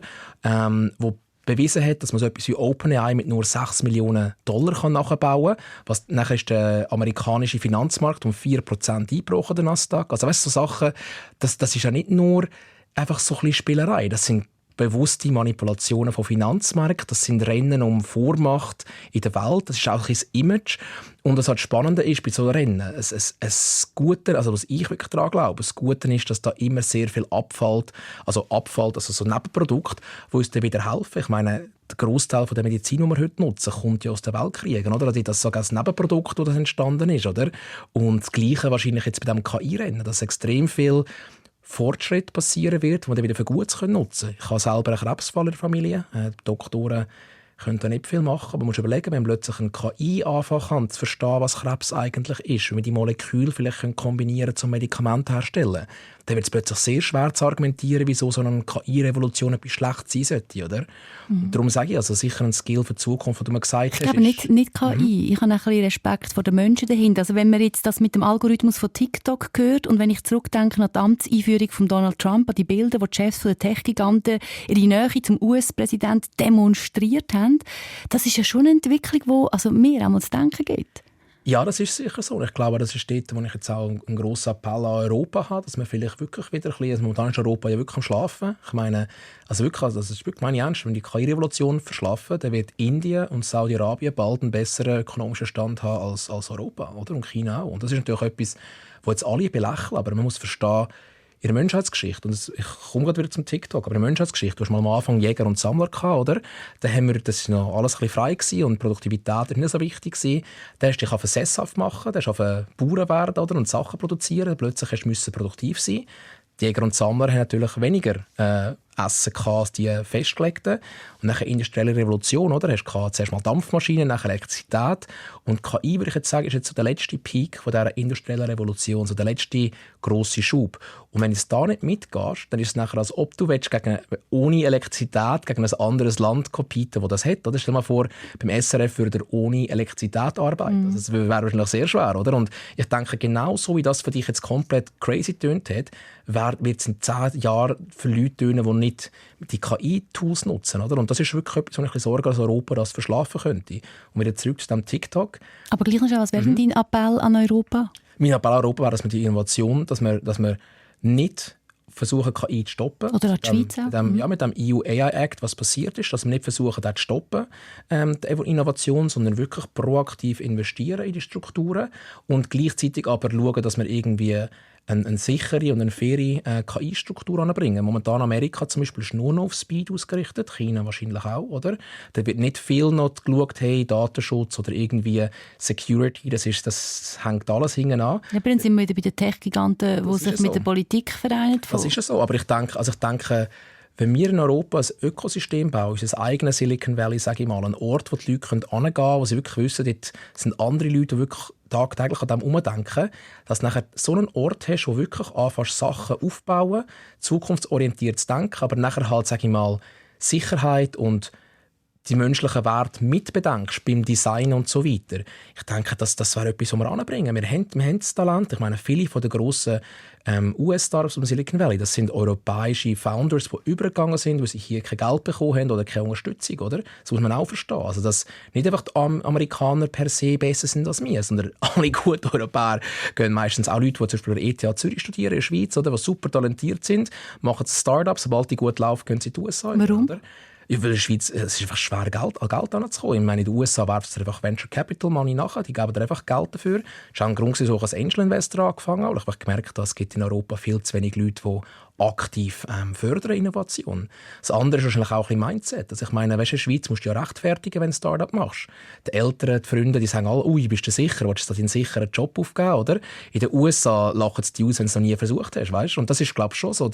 Wo bewiesen hat, dass man so etwas wie OpenAI mit nur $6 Millionen nachbauen kann. Nachher ist der amerikanische Finanzmarkt um 4% eingebrochen, der Nasdaq. Also weißt du, so Sachen, das ist ja nicht nur einfach so ein bisschen Spielerei. Das sind bewusste Manipulationen von Finanzmärkten, das sind Rennen um Vormacht in der Welt, das ist auch ein Image. Und was halt Spannende ist bei so Rennen, es Gute, also was ich wirklich daran glaube, das Gute ist, dass da immer sehr viel abfällt, also so Nebenprodukte, die uns dann wieder helfen. Ich meine, der Großteil der Medizin, die wir heute nutzen, kommt ja aus den Weltkriegen, oder? Also das ist sogar das Nebenprodukt, das entstanden ist, oder? Und das Gleiche wahrscheinlich jetzt bei diesem KI-Rennen, dass extrem viel Fortschritt passieren wird, den wir wieder für Gutes nutzen können. Ich habe selber einen Krebsfall in der Familie. Die Doktoren können da nicht viel machen, aber man muss überlegen, wenn man plötzlich eine KI anfangen kann, zu verstehen, was Krebs eigentlich ist, wenn wir die Moleküle vielleicht kombinieren können, um Medikamente herzustellen, dann wird es plötzlich sehr schwer zu argumentieren, wieso so eine KI-Revolution etwas schlecht sein sollte, oder? Und darum sage ich, also sicher ein Skill für die Zukunft, was du mir gesagt hast. Ich glaube nicht KI. Ich habe ein bisschen Respekt vor den Menschen dahinter. Also wenn man jetzt das mit dem Algorithmus von TikTok hört und wenn ich zurückdenke an die Amtseinführung von Donald Trump, an die Bilder, wo die Chefs der Tech-Giganten ihre Nähe zum US-Präsidenten demonstriert haben, das ist ja schon eine Entwicklung, die also mir auch zu denken gibt. Ja, das ist sicher so. Ich glaube, das ist dort, wo ich jetzt auch einen grossen Appell an Europa habe, dass wir vielleicht wirklich wieder ein bisschen, also momentan ist Europa ja wirklich am Schlafen. Ich meine, also wirklich, das ist wirklich meine Ernst, wenn die KI-Revolution verschlafen, dann wird Indien und Saudi-Arabien bald einen besseren ökonomischen Stand haben als Europa, oder? Und China auch. Und das ist natürlich etwas, was jetzt alle belächeln, aber man muss verstehen, in der Menschheitsgeschichte, und ich komme gerade wieder zum TikTok, aber in der Menschheitsgeschichte, du hast mal am Anfang Jäger und Sammler gehabt, oder? Dann haben wir, das war noch alles ein bisschen frei gewesen und Produktivität war nicht so wichtig gewesen. Dann hast du dich sesshaft machen, dann hast du Bauern werden, oder? Und Sachen produzieren. Plötzlich musst du produktiv sein. Die Jäger und Sammler haben natürlich weniger Essen als die festgelegten. Und dann eine industrielle Revolution, oder? Hast du zuerst mal Dampfmaschinen, dann Elektrizität. Und KI, würde ich jetzt sagen, ist jetzt so der letzte Peak von dieser industriellen Revolution, so der letzte grosse Schub. Und wenn du es da nicht mitgehst, dann ist es nachher, als ob du ohne Elektrizität gegen ein anderes Land competen, das das hat. Oder? Stell dir mal vor, beim SRF würde er ohne Elektrizität arbeiten. Das wäre wahrscheinlich sehr schwer, oder? Und ich denke, genau so wie das für dich jetzt komplett crazy getönt hat, wird es in 10 Jahren für Leute tönen, die nicht die KI-Tools nutzen. Oder? Und das ist wirklich etwas, wo ich Sorge dass Europa das verschlafen könnte. Und wieder zurück zu dem TikTok. Aber gleich noch, was wäre denn dein Appell an Europa? Mein Appell an Europa wäre, dass wir die Innovation, dass wir nicht versuchen, KI zu stoppen. Oder an die Schweiz auch. Mit dem EU AI Act, was passiert ist, dass wir nicht versuchen, das zu stoppen, die Innovation, sondern wirklich proaktiv investieren in die Strukturen und gleichzeitig aber schauen, dass wir irgendwie eine sichere und eine faire KI-Struktur anbringen. Momentan Amerika zum Beispiel ist nur noch auf Speed ausgerichtet, China wahrscheinlich auch, oder? Da wird nicht viel noch geschaut, hey, Datenschutz oder irgendwie Security, das hängt alles hinten an. Ja, aber dann sind wir wieder bei den Tech-Giganten, die sich mit der Politik vereinen. Das ist ja so, aber ich denke, wenn wir in Europa ein Ökosystem bauen, unser eigenes Silicon Valley, sage ich mal, ein Ort, wo die Leute hingehen können, wo sie wirklich wissen, dort sind andere Leute, die wirklich tagtäglich an dem umdenken, dass du nachher so einen Ort hast, wo wirklich anfängst, Sachen aufbauen, zukunftsorientiert zu denken, aber nachher halt, sage ich mal, Sicherheit und die menschlichen Werte mitbedenkst beim Design und so weiter. Ich denke, das wäre etwas, was wir anbringen. Wir haben das Talent. Ich meine, viele von den grossen US-Startups im Silicon Valley, das sind europäische Founders, die übergegangen sind, weil sie hier kein Geld bekommen haben oder keine Unterstützung. Oder? Das muss man auch verstehen. Also, dass nicht einfach die Amerikaner per se besser sind als wir, sondern alle guten Europäer gehen meistens auch Leute, die zum Beispiel an der ETH Zürich studieren in der Schweiz, oder, die super talentiert sind, machen Startups, sobald die gut laufen, gehen sie in die USA. Warum? Oder? Ja, weil in der Schweiz es ist einfach schwer, an Geld heranzukommen. Ich meine, in den USA werfen sie einfach Venture Capital Money nach, die geben dir einfach Geld dafür. Das ist auch ein Grund, dass ich als Angel-Investor angefangen habe. Ich habe gemerkt, dass es gibt in Europa viel zu wenig Leute, die aktiv fördern Innovation. Das andere ist wahrscheinlich auch ein Mindset. Also ich meine, weißt du, in der Schweiz musst du ja rechtfertigen, wenn du ein Startup machst. Die Eltern, die Freunde, die sagen alle, ui, bist du sicher? Willst du dir einen sicheren Job aufgeben? Oder? In den USA lachen sie dich aus, wenn du es noch nie versucht hast. Weißt? Und das ist, glaube ich, schon so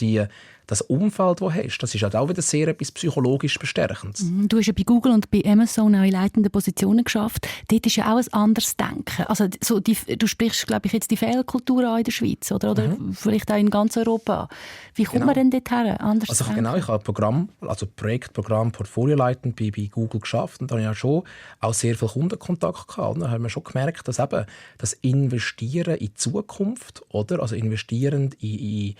das Umfeld, das du hast. Das ist halt auch wieder sehr etwas psychologisch Bestärkendes. Du hast ja bei Google und bei Amazon auch in leitenden Positionen geschafft. Dort ist ja auch ein anderes Denken. Also, du sprichst, glaube ich, jetzt die Fehlerkultur an in der Schweiz, oder vielleicht auch in ganz Europa. Wie kommt man denn dorthin? Also ich habe Projektprogramm Portfolioleitend bei Google geschafft und da habe ich ja schon auch sehr viel Kundenkontakt gehabt. Und dann haben wir schon gemerkt, dass eben das Investieren in die Zukunft, oder? Also investieren in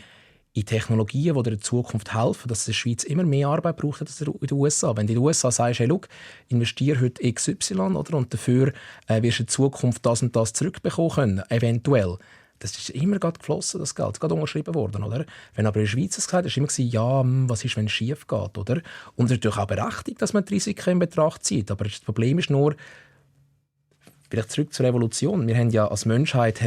Technologien, die dir in der Zukunft helfen, dass es in der Schweiz immer mehr Arbeit braucht als in den USA. Wenn du in den USA sagst, hey, look, investiere heute XY, oder? Und dafür wirst du in Zukunft das und das zurückbekommen können, eventuell. Das ist immer gerade geflossen, das Geld. Das ist gerade unterschrieben worden, oder? Wenn aber in der Schweiz es gesagt hat, war immer, ja, was ist, wenn es schief geht, oder? Und es ist natürlich auch berechtigt, dass man die Risiken in Betracht zieht. Aber das Problem ist nur, vielleicht zurück zur Revolution. Wir haben ja als Menschheit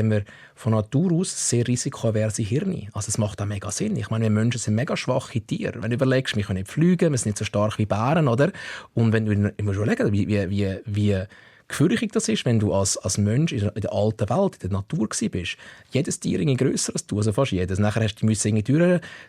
von Natur aus sehr risikoaverse Hirne. Also es macht auch mega Sinn. Ich meine, wir Menschen sind mega schwache Tiere. Wenn du überlegst, wir können nicht fliegen, wir sind nicht so stark wie Bären, oder? Und wenn du immer überlegst, wie gefürchtet das ist, wenn du als Mensch in der alten Welt, in der Natur bist. Jedes Tier ist grösser als du, also fast jedes. Nachher hast du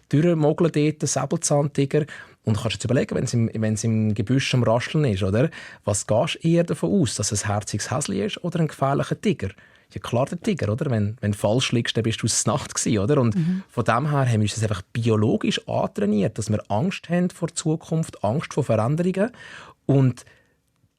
durchmogeln dort, Säbelzahntiger. Und du kannst jetzt überlegen, wenn es im Gebüsch am Rascheln ist, oder? Was gehst du eher davon aus, dass es ein herziges Häsli ist oder ein gefährlicher Tiger? Ja klar, der Tiger, oder? Wenn du falsch liegst, dann bist du aus der Nacht gewesen, oder? Und von dem her haben wir uns einfach biologisch antrainiert, dass wir Angst haben vor der Zukunft, Angst vor Veränderungen. Und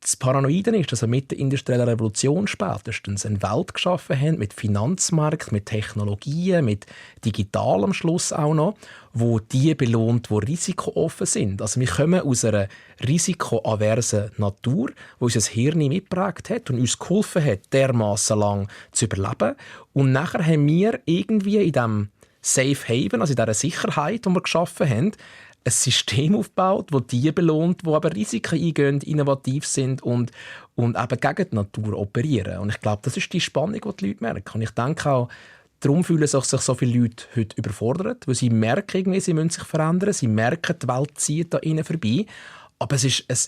das Paranoide ist, dass wir mit der industriellen Revolution spätestens eine Welt geschaffen haben, mit Finanzmärkten, mit Technologien, mit digital am Schluss auch noch, wo die belohnt, die risikooffen sind. Also wir kommen aus einer risikoaversen Natur, die unser Hirn mitgeprägt hat und uns geholfen hat, dermassen lang zu überleben. Und nachher haben wir irgendwie in diesem Safe Haven, also in dieser Sicherheit, die wir geschaffen haben, ein System aufgebaut, das die belohnt, die aber Risiken eingehen, innovativ sind und eben gegen die Natur operieren. Und ich glaube, das ist die Spannung, die die Leute merken. Und ich denke auch, darum fühlen sich so viele Leute heute überfordert, weil sie merken, irgendwie, sie müssen sich verändern, sie merken, die Welt zieht da ihnen vorbei. Aber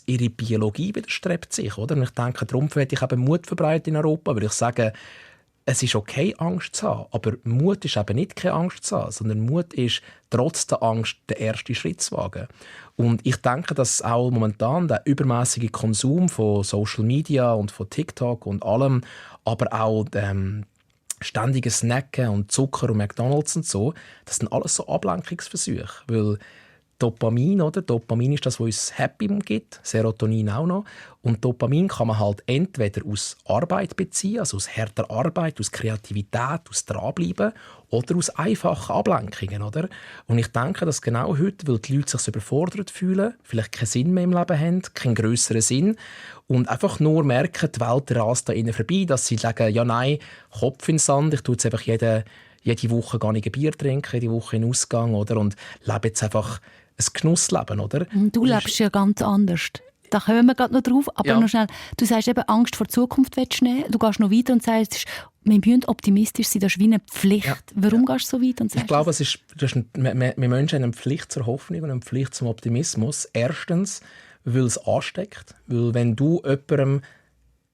ihre Biologie widerstrebt sich. Oder? Und ich denke, darum werde ich eben Mut verbreiten in Europa, weil ich sage, es ist okay, Angst zu haben, aber Mut ist eben nicht keine Angst zu haben, sondern Mut ist, trotz der Angst den ersten Schritt zu wagen. Und ich denke, dass auch momentan der übermäßige Konsum von Social Media und von TikTok und allem, aber auch ständige Snacken und Zucker und McDonalds und so, das sind alles so Ablenkungsversuche, weil Dopamin, oder? Dopamin ist das, was uns Happy gibt, Serotonin auch noch. Und Dopamin kann man halt entweder aus Arbeit beziehen, also aus harter Arbeit, aus Kreativität, aus Dranbleiben oder aus einfachen Ablenkungen, oder? Und ich denke, dass genau heute, weil die Leute sich so überfordert fühlen, vielleicht keinen Sinn mehr im Leben haben, keinen grösseren Sinn und einfach nur merken, die Welt rast da ihnen vorbei, dass sie sagen, ja nein, Kopf in den Sand, ich tue jetzt einfach jede Woche gar nicht ein Bier trinken, jede Woche in den Ausgang, oder? Und lebe jetzt einfach ein Genussleben, oder? Du lebst ja ganz anders. Da kommen wir gerade noch drauf. Aber Ja. noch schnell, du sagst eben, Angst vor der Zukunft willst du nehmen. Du gehst noch weiter und sagst, wir müssen optimistisch sein, das ist wie eine Pflicht. Ja. Warum gehst du so weit und sagst Ich glaube, wir Menschen haben eine Pflicht zur Hoffnung und eine Pflicht zum Optimismus. Erstens, weil es ansteckt. Weil wenn du jemandem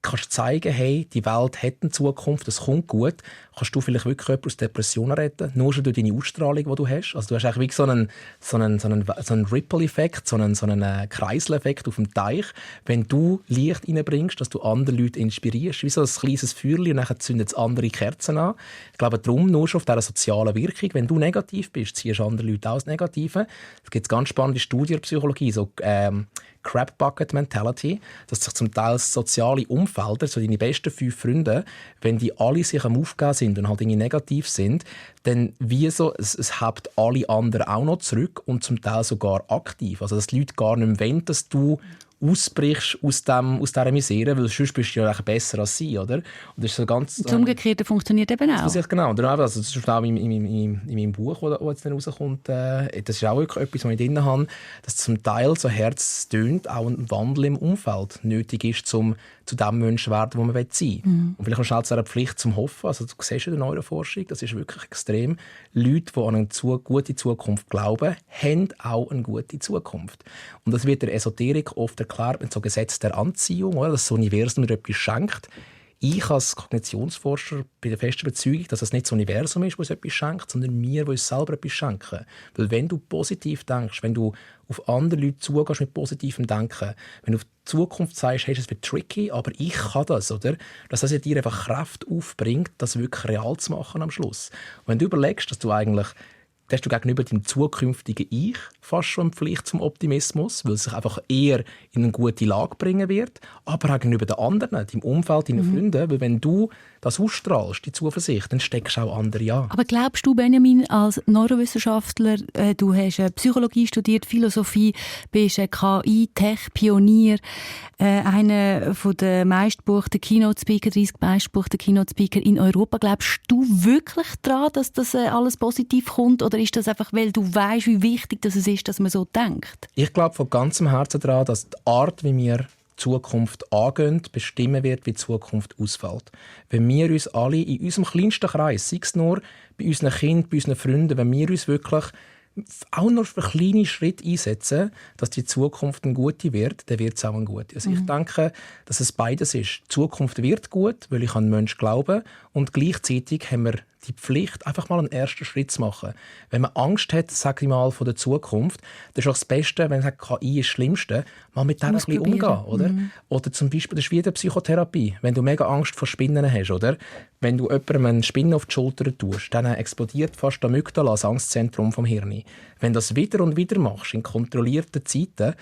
kannst zeigen, hey, die Welt hat eine Zukunft, es kommt gut, kannst du vielleicht wirklich jemanden aus Depressionen retten, nur schon durch deine Ausstrahlung, die du hast. Also du hast eigentlich wie so einen Ripple-Effekt, so einen Kreiseleffekt auf dem Teich, wenn du Licht reinbringst, dass du andere Leute inspirierst, wie so ein kleines Feuerchen und dann zündet es andere Kerzen an. Ich glaube, darum nur schon auf dieser sozialen Wirkung, wenn du negativ bist, ziehst du andere Leute auch das Negative. Es gibt ganz spannende Studien in der Psychologie, so Crab Bucket Mentality, dass sich zum Teil soziale Umfelder, so deine besten 5 Freunde, wenn die alle sich am Aufgeben sind und halt irgendwie negativ sind, dann wie so, es hebt alle anderen auch noch zurück und zum Teil sogar aktiv. Also dass die Leute gar nicht mehr wollen, dass du ausbrichst aus dieser Misere, weil sonst bist du ja besser als sie, oder? Und das ist so ganz... Das Umgekehrte funktioniert eben auch. Das ist genau. Also, das ist auch in meinem Buch, das jetzt dann rauskommt. Das ist auch wirklich etwas, was ich drin habe, dass zum Teil so herztönt auch ein Wandel im Umfeld nötig ist, um zu dem Menschen zu werden, wo man sein will. Und vielleicht noch schnell zu einer Pflicht zum Hoffen. Also, du siehst in der Neuroforschung, das ist wirklich extrem. Leute, die an eine gute Zukunft glauben, haben auch eine gute Zukunft. Und das wird der Esoterik oft erklärt mit so Gesetz der Anziehung, oder? Dass das Universum dir etwas schenkt. Ich als Kognitionsforscher bin der festen Überzeugung, dass es nicht das Universum ist, das uns etwas schenkt, sondern wir, die uns selber etwas schenken. Weil wenn du positiv denkst, wenn du auf andere Leute zugehst mit positivem Denken, wenn du auf die Zukunft sagst, hey, es wird tricky, aber ich kann das, oder? Dass das dir einfach Kraft aufbringt, das wirklich real zu machen am Schluss. Und wenn du überlegst, dass du eigentlich hast du gegenüber deinem zukünftigen Ich fast schon eine Pflicht zum Optimismus, weil es sich einfach eher in eine gute Lage bringen wird, aber auch gegenüber den anderen, deinem Umfeld, deinen Freunden, weil wenn du das ausstrahlst, die Zuversicht, dann steckst du auch andere an. Aber glaubst du, Benjamin, als Neurowissenschaftler, du hast Psychologie studiert, Philosophie, bist ein KI-Tech-Pionier, einer der meistgebuchten Keynote-Speaker, 30 meistgebuchten Keynote-Speaker in Europa. Glaubst du wirklich daran, dass das alles positiv kommt? Oder ist das einfach, weil du weißt, wie wichtig das ist, dass man so denkt? Ich glaube von ganzem Herzen daran, dass die Art, wie wir Zukunft angehen, bestimmen wird, wie die Zukunft ausfällt. Wenn wir uns alle in unserem kleinsten Kreis, sei es nur bei unseren Kindern, bei unseren Freunden, wenn wir uns wirklich auch noch für kleine Schritte einsetzen, dass die Zukunft eine gute wird, dann wird es auch eine gute. Also ich denke, dass es beides ist. Die Zukunft wird gut, weil ich an den Menschen glaube, und gleichzeitig haben wir die Pflicht, einfach mal einen ersten Schritt zu machen. Wenn man Angst hat, sage ich mal, von der Zukunft, dann ist auch das Beste, wenn man sagt, KI ist das Schlimmste, mal mit der ein bisschen umgehen, oder? Oder zum Beispiel, das ist wie in der Psychotherapie. Wenn du mega Angst vor Spinnen hast, oder? Wenn du jemandem eine Spinne auf die Schulter tust, dann explodiert fast die Amygdala, das Angstzentrum vom Hirn. Wenn du das wieder und wieder machst, in kontrollierten Zeiten,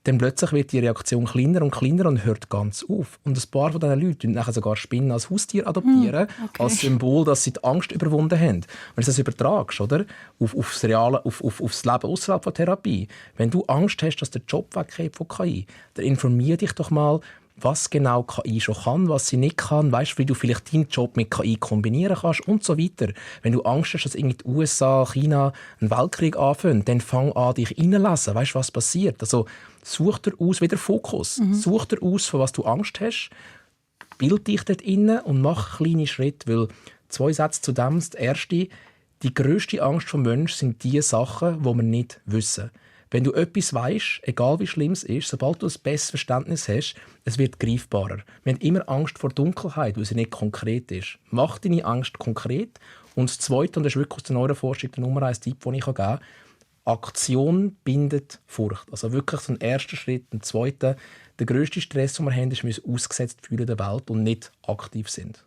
dann plötzlich wird die Reaktion kleiner und kleiner und hört ganz auf. Und ein paar von diesen Leuten adoptieren nachher sogar Spinnen als Haustier adoptieren, als Symbol, dass sie die Angst überwunden haben. Wenn du das übertragst, oder? Aufs Leben außerhalb der Therapie. Wenn du Angst hast, dass der Job weggeht von KI, dann informier dich doch mal, was genau KI schon kann, was sie nicht kann, weißt, wie du vielleicht deinen Job mit KI kombinieren kannst und so weiter. Wenn du Angst hast, dass irgendwie die USA, China einen Weltkrieg anfangen, dann fang an, dich reinzulesen, weißt, was passiert. Also such dir aus, wieder Fokus. Such dir aus, von was du Angst hast, bild dich dort rein und mach kleine Schritte, weil 2 Sätze zu dem. Das erste, die grösste Angst des Menschen sind die Sachen, die wir nicht wissen. Wenn du etwas weisst, egal wie schlimm es ist, sobald du ein besseres Verständnis hast, es wird greifbarer. Wir haben immer Angst vor Dunkelheit, weil sie nicht konkret ist. Mach deine Angst konkret. Und das Zweite, und das ist wirklich aus der Neuroforschung der Nummer 1 Tipp, den ich geben kann, Aktion bindet Furcht. Also wirklich so ein erster Schritt. Ein zweiter, der grösste Stress, den wir haben, ist, dass wir uns ausgesetzt fühlen der Welt und nicht aktiv sind.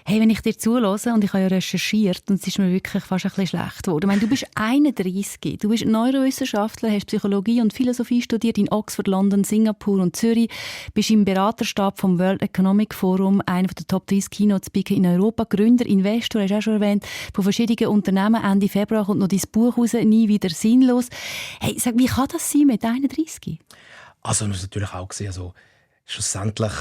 Hey, wenn ich dir zuhöre, und ich habe ja recherchiert, und es ist mir wirklich fast ein bisschen schlecht geworden. Ich meine, du bist 31, du bist Neurowissenschaftler, hast Psychologie und Philosophie studiert in Oxford, London, Singapur und Zürich, bist im Beraterstab vom World Economic Forum, einer der Top 30 Keynote-Speaker in Europa, Gründer, Investor, hast du auch schon erwähnt, von verschiedenen Unternehmen. Ende Februar kommt noch dein Buch raus, «Nie wieder sinnlos». Hey, sag, wie kann das sein mit 31? Also, man muss natürlich auch sehen, also schlussendlich,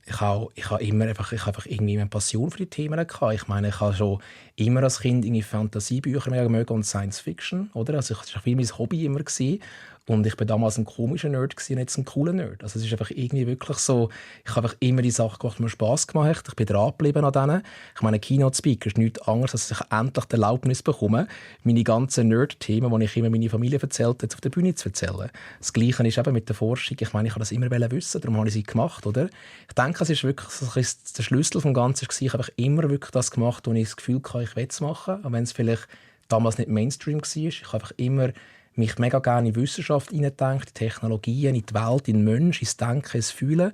ich habe immer einfach irgendwie eine Passion für die Themen gehabt. Ich meine, ich habe schon immer als Kind irgendwie Fantasiebücher mega mögen und Science Fiction, oder? Also, das war viel mein Hobby immer gewesen. Und ich war damals ein komischer Nerd und jetzt ein cooler Nerd. Also es ist einfach irgendwie wirklich so, ich habe einfach immer die Sachen gemacht, die mir Spass gemacht haben. Ich bin dran geblieben an denen. Ich meine, Keynote-Speaker ist nichts anderes, als dass ich endlich die Erlaubnis bekomme, meine ganzen Nerd-Themen, die ich immer meiner Familie erzählt habe, auf der Bühne zu erzählen. Das Gleiche ist eben mit der Forschung. Ich meine, ich wollte das immer wissen, darum habe ich sie gemacht, oder? Ich denke, es ist wirklich der Schlüssel vom Ganzen. Ich habe einfach immer wirklich das gemacht, wo ich das Gefühl hatte, ich will es machen. Auch wenn es vielleicht damals nicht Mainstream war. Ich habe einfach immer mich mega gerne in Wissenschaft hineindenkt, in Technologien, in die Welt, in den Menschen, ins Denken, ins Fühlen.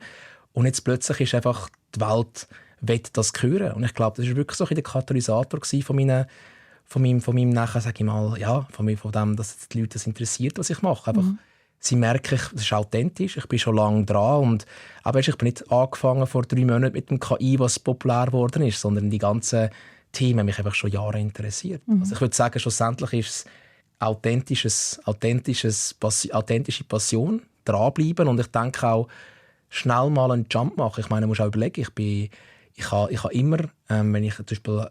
Und jetzt plötzlich ist einfach die Welt will das hören. Und ich glaube, das war wirklich so der Katalysator von meinem nachher, sage ich mal, ja, von dem, dass die Leute das interessiert, was ich mache. Einfach, sie merken, es ist authentisch, ich bin schon lange dran und aber ich bin nicht angefangen vor 3 Monaten mit dem KI, was populär geworden ist, sondern die ganzen Themen mich einfach schon Jahre interessiert. Also ich würde sagen, schlussendlich ist es authentische Passion, dranbleiben und ich denke auch, schnell mal einen Jump machen. Ich meine, man muss auch überlegen, ich habe immer, wenn ich zum Beispiel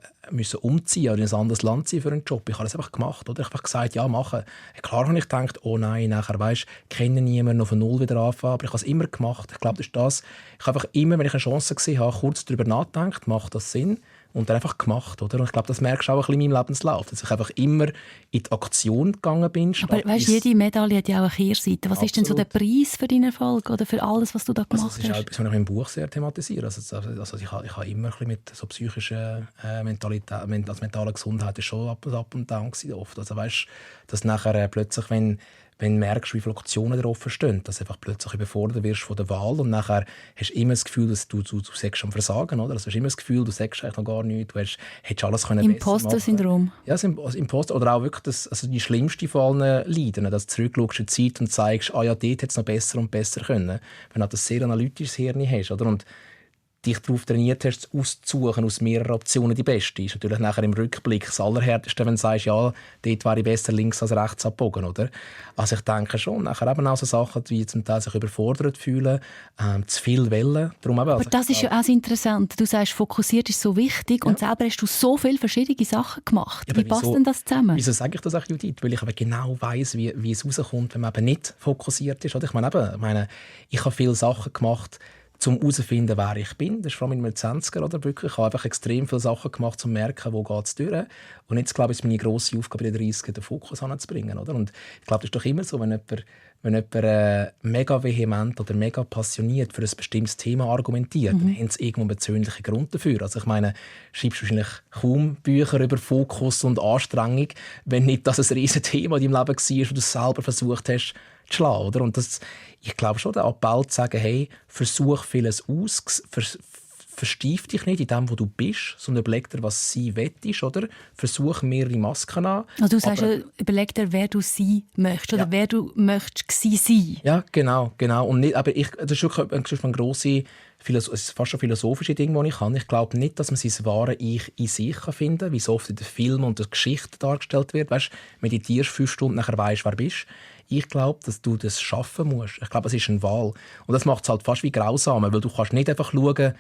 umziehen oder in ein anderes Land ziehen für einen Job, ich habe das einfach gemacht. Oder? Ich habe einfach gesagt, ja, machen. Klar habe ich gedacht, oh nein, nachher, weisst, kenne niemanden, auf Null wieder anfangen, aber ich habe es immer gemacht. Ich glaube, das ist das. Ich habe einfach immer, wenn ich eine Chance gesehen habe, kurz darüber nachgedacht, macht das Sinn? Und dann einfach gemacht, oder? Und ich glaube, das merkst du auch ein bisschen in meinem Lebenslauf, dass ich einfach immer in die Aktion gegangen bin. Aber weißt, jede Medaille hat ja auch eine Kehrseite. Was ist denn so der Preis für deinen Erfolg oder für alles, was du da gemacht hast? Das ist auch etwas, was ich im Buch sehr thematisiere. Also ich habe immer ein bisschen mit so psychischer Mentalität, also mentale Gesundheit ist schon up und down gewesen, oft. Also weißt, dass nachher plötzlich, wenn du merkst, wie viele Optionen da offen stehen, dass du einfach plötzlich überfordert wirst von der Wahl und nachher hast du immer das Gefühl, dass du sagst am Versagen, oder? Also du hast immer das Gefühl, du sagst eigentlich noch gar nichts, du hättest alles können besser machen. Imposter-Syndrom. Ja, das Imposter oder auch wirklich die schlimmste von allen Leiden, dass du zurückschaust in die Zeit und zeigst, ah ja, dort hätte es noch besser und besser können. Wenn du das sehr analytisches Hirn hast, oder? Und dich darauf trainiert hast, auszusuchen aus mehreren Optionen die beste. Ist natürlich nachher im Rückblick das Allerhärteste, wenn du sagst, ja, dort wäre ich besser links als rechts abgebogen, oder? Also ich denke schon, nachher eben auch so Sachen, wie zum Teil sich überfordert fühlen, zu viel wollen. Aber das ist ja auch interessant. Du sagst, fokussiert ist so wichtig und selber hast du so viele verschiedene Sachen gemacht. Ja, wie passt denn das zusammen? Wieso sage ich das auch, Judith? Weil ich aber genau weiss, wie es rauskommt, wenn man eben nicht fokussiert ist. Oder? Ich meine, ich habe viele Sachen gemacht, um herauszufinden, wer ich bin. Das ist vor allem in meinen 20er, oder? Wirklich. Ich habe einfach extrem viele Sachen gemacht, um zu merken, wo geht es durch. Und jetzt, glaube ich, ist meine grosse Aufgabe in der 30 den Fokus anzubringen. Oder? Und ich glaube, das ist doch immer so, wenn jemand mega vehement oder mega passioniert für ein bestimmtes Thema argumentiert, dann haben sie irgendwo einen persönlichen Grund dafür. Also ich meine, schreibst du wahrscheinlich kaum Bücher über Fokus und Anstrengung, wenn nicht das ein riesen Thema in deinem Leben war, wo du es selber versucht hast, zu schlagen, oder? Und ich glaube schon, der Appell zu sagen, hey, versuch vieles aus, verstief dich nicht in dem, wo du bist, sondern überleg dir, was sie wettisch, oder? Versuch mehrere Masken an. Also du sagst, überleg dir, wer du sein möchtest oder wer du möchtest sein. Ja, genau. Und nicht, aber das ist schon ein grosses, fast schon philosophische Ding, das ich habe. Ich glaube nicht, dass man sein wahres Ich in sich finden kann, wie so oft in den Filmen und der Geschichte dargestellt wird. Weißt, meditierst 5 Stunden, nachher weisst, wer du bist. Ich glaube, dass du das schaffen musst. Ich glaube, es ist eine Wahl. Und das macht es halt fast wie grausam, weil du kannst nicht einfach schauen,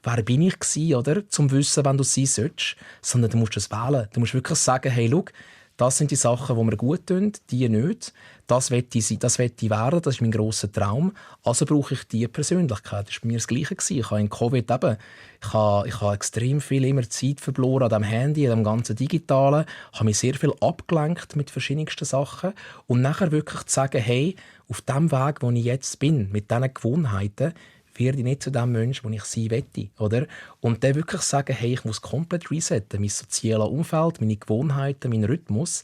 wer bin ich gewesen, oder? Zum Wissen, wenn du sein sollst, sondern du musst es wählen. Du musst wirklich sagen, hey, schau, das sind die Sachen, die mir gut tun, die nicht. Das will ich werden, das ist mein grosser Traum. Also brauche ich diese Persönlichkeit. Das war bei mir das Gleiche. Ich habe in Covid ich habe extrem viel immer Zeit verloren an dem Handy, an dem ganzen Digitalen. Ich habe mich sehr viel abgelenkt mit verschiedensten Sachen. Und nachher wirklich zu sagen, hey, auf dem Weg, wo ich jetzt bin, mit diesen Gewohnheiten, werde ich nicht zu dem Menschen, der ich sein möchte, oder? Und dann wirklich sagen, hey, ich muss komplett resetten, mein soziales Umfeld, meine Gewohnheiten, meinen Rhythmus.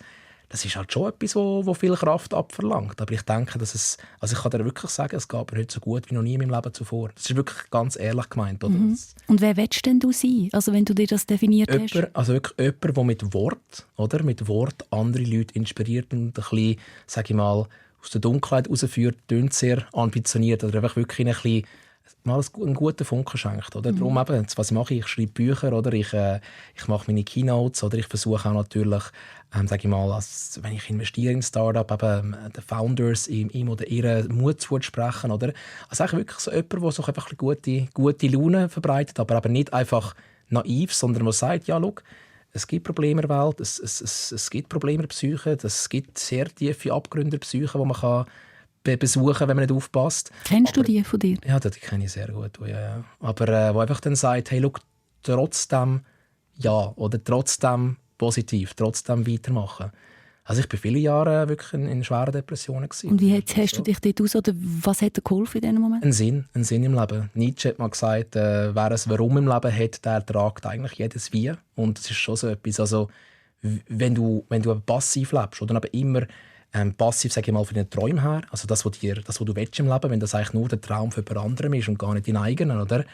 Das ist halt schon etwas, wo viel Kraft abverlangt. Aber ich denke, ich kann dir wirklich sagen, es geht mir heute so gut wie noch nie in meinem Leben zuvor. Das ist wirklich ganz ehrlich gemeint. Oder? Und wer willst denn du sein, also wenn du dir das definiert hast? Also wirklich jemand, der mit Wort andere Leute inspiriert und ein bisschen, sage ich mal, aus der Dunkelheit herausführt, klingt sehr ambitioniert oder einfach wirklich ein bisschen mal einen guten Funken schenkt. Oder? Darum eben, was mache ich? Ich schreibe Bücher, oder? Ich mache meine Keynotes, oder ich versuche auch natürlich, sage ich mal, wenn ich investiere in ein Startup, eben den Founders ihm oder ihren Mut zuzusprechen. Oder? Also eigentlich wirklich so jemand, der so einfach ein gute Laune verbreitet, aber nicht einfach naiv, sondern der sagt, ja, schau, Es gibt Probleme in der Welt, es gibt Probleme in der Psyche, es gibt sehr tiefe Abgründe in der Psyche, die man kann besuchen kann, wenn man nicht aufpasst. Kennst du die von dir? Ja, die kenne ich sehr gut. Ja. Aber wo einfach dann sagt, hey, schau, trotzdem ja oder trotzdem positiv, trotzdem weitermachen. Also ich war viele Jahre wirklich in schweren Depressionen. Und wie hast du dich dort aus, oder was hat dir geholfen in diesem Moment? Ein Sinn im Leben. Nietzsche hat mal gesagt, wer ein Warum im Leben hat, der tragt eigentlich jedes Wie. Und das ist schon so etwas. Also, wenn du passiv lebst oder aber immer passiv, sage ich mal, von den Träumen her, also das, was du willst im Leben, wenn das eigentlich nur der Traum für jemand anderem ist und gar nicht dein eigener, oder?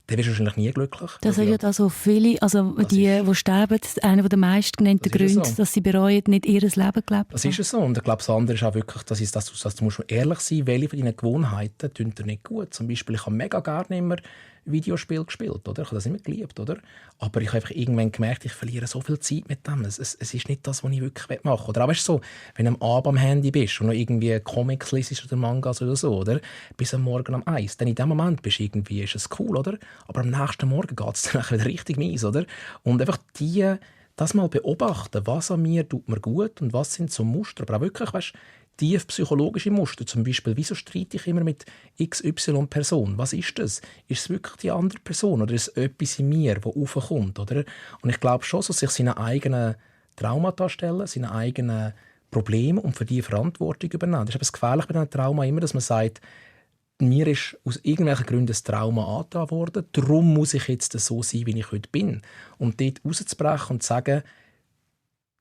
Dann wirst du wahrscheinlich nie glücklich. Das sind ja da so viele, also die sterben, einer der meistgenannten Gründe, so, dass sie bereuen, nicht ihr Leben gelebt haben. Das ist es so. Und ich glaube, das andere ist auch wirklich, dass du musst ehrlich sein, welche von deinen Gewohnheiten tun dir nicht gut. Zum Beispiel, ich habe mega gerne immer Videospiele gespielt, oder? Ich habe das immer geliebt, oder? Aber ich habe einfach irgendwann gemerkt, ich verliere so viel Zeit mit dem. Es ist nicht das, was ich wirklich machen will. Oder auch weißt du, so, wenn du am Abend am Handy bist und noch irgendwie Comics liest oder Mangas oder so, oder? Bis am Morgen um 1. Dann in dem Moment ist es cool, oder? Aber am nächsten Morgen geht es dann wieder richtig mies, oder? Und einfach das mal beobachten, was an mir tut mir gut und was sind so Muster. Aber auch wirklich, weißt, tief psychologische Muster. Zum Beispiel, wieso streite ich immer mit XY-Person? Was ist das? Ist es wirklich die andere Person oder ist es etwas in mir, das aufkommt? Oder? Und ich glaube schon, dass sich seine eigenen Traumata stellen, seine eigenen Probleme und für die Verantwortung übernehmen. Das ist etwas gefährlich bei einem Trauma immer, dass man sagt, mir ist aus irgendwelchen Gründen ein Trauma angetan worden, darum muss ich jetzt so sein, wie ich heute bin. Und dort rauszubrechen und zu sagen,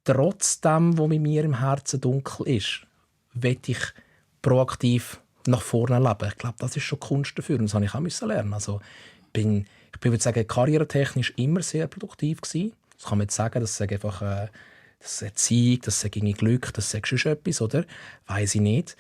trotzdem, was mit mir im Herzen dunkel ist, will ich proaktiv nach vorne leben. Ich glaube, das ist schon Kunst dafür. Und das habe ich auch lernen. Also, ich würde sagen, karrieretechnisch immer sehr produktiv gewesen. Das kann man jetzt sagen, das ist einfach das ist Erziehung, das ist Glück, das ist schon etwas, oder? Weiss ich nicht.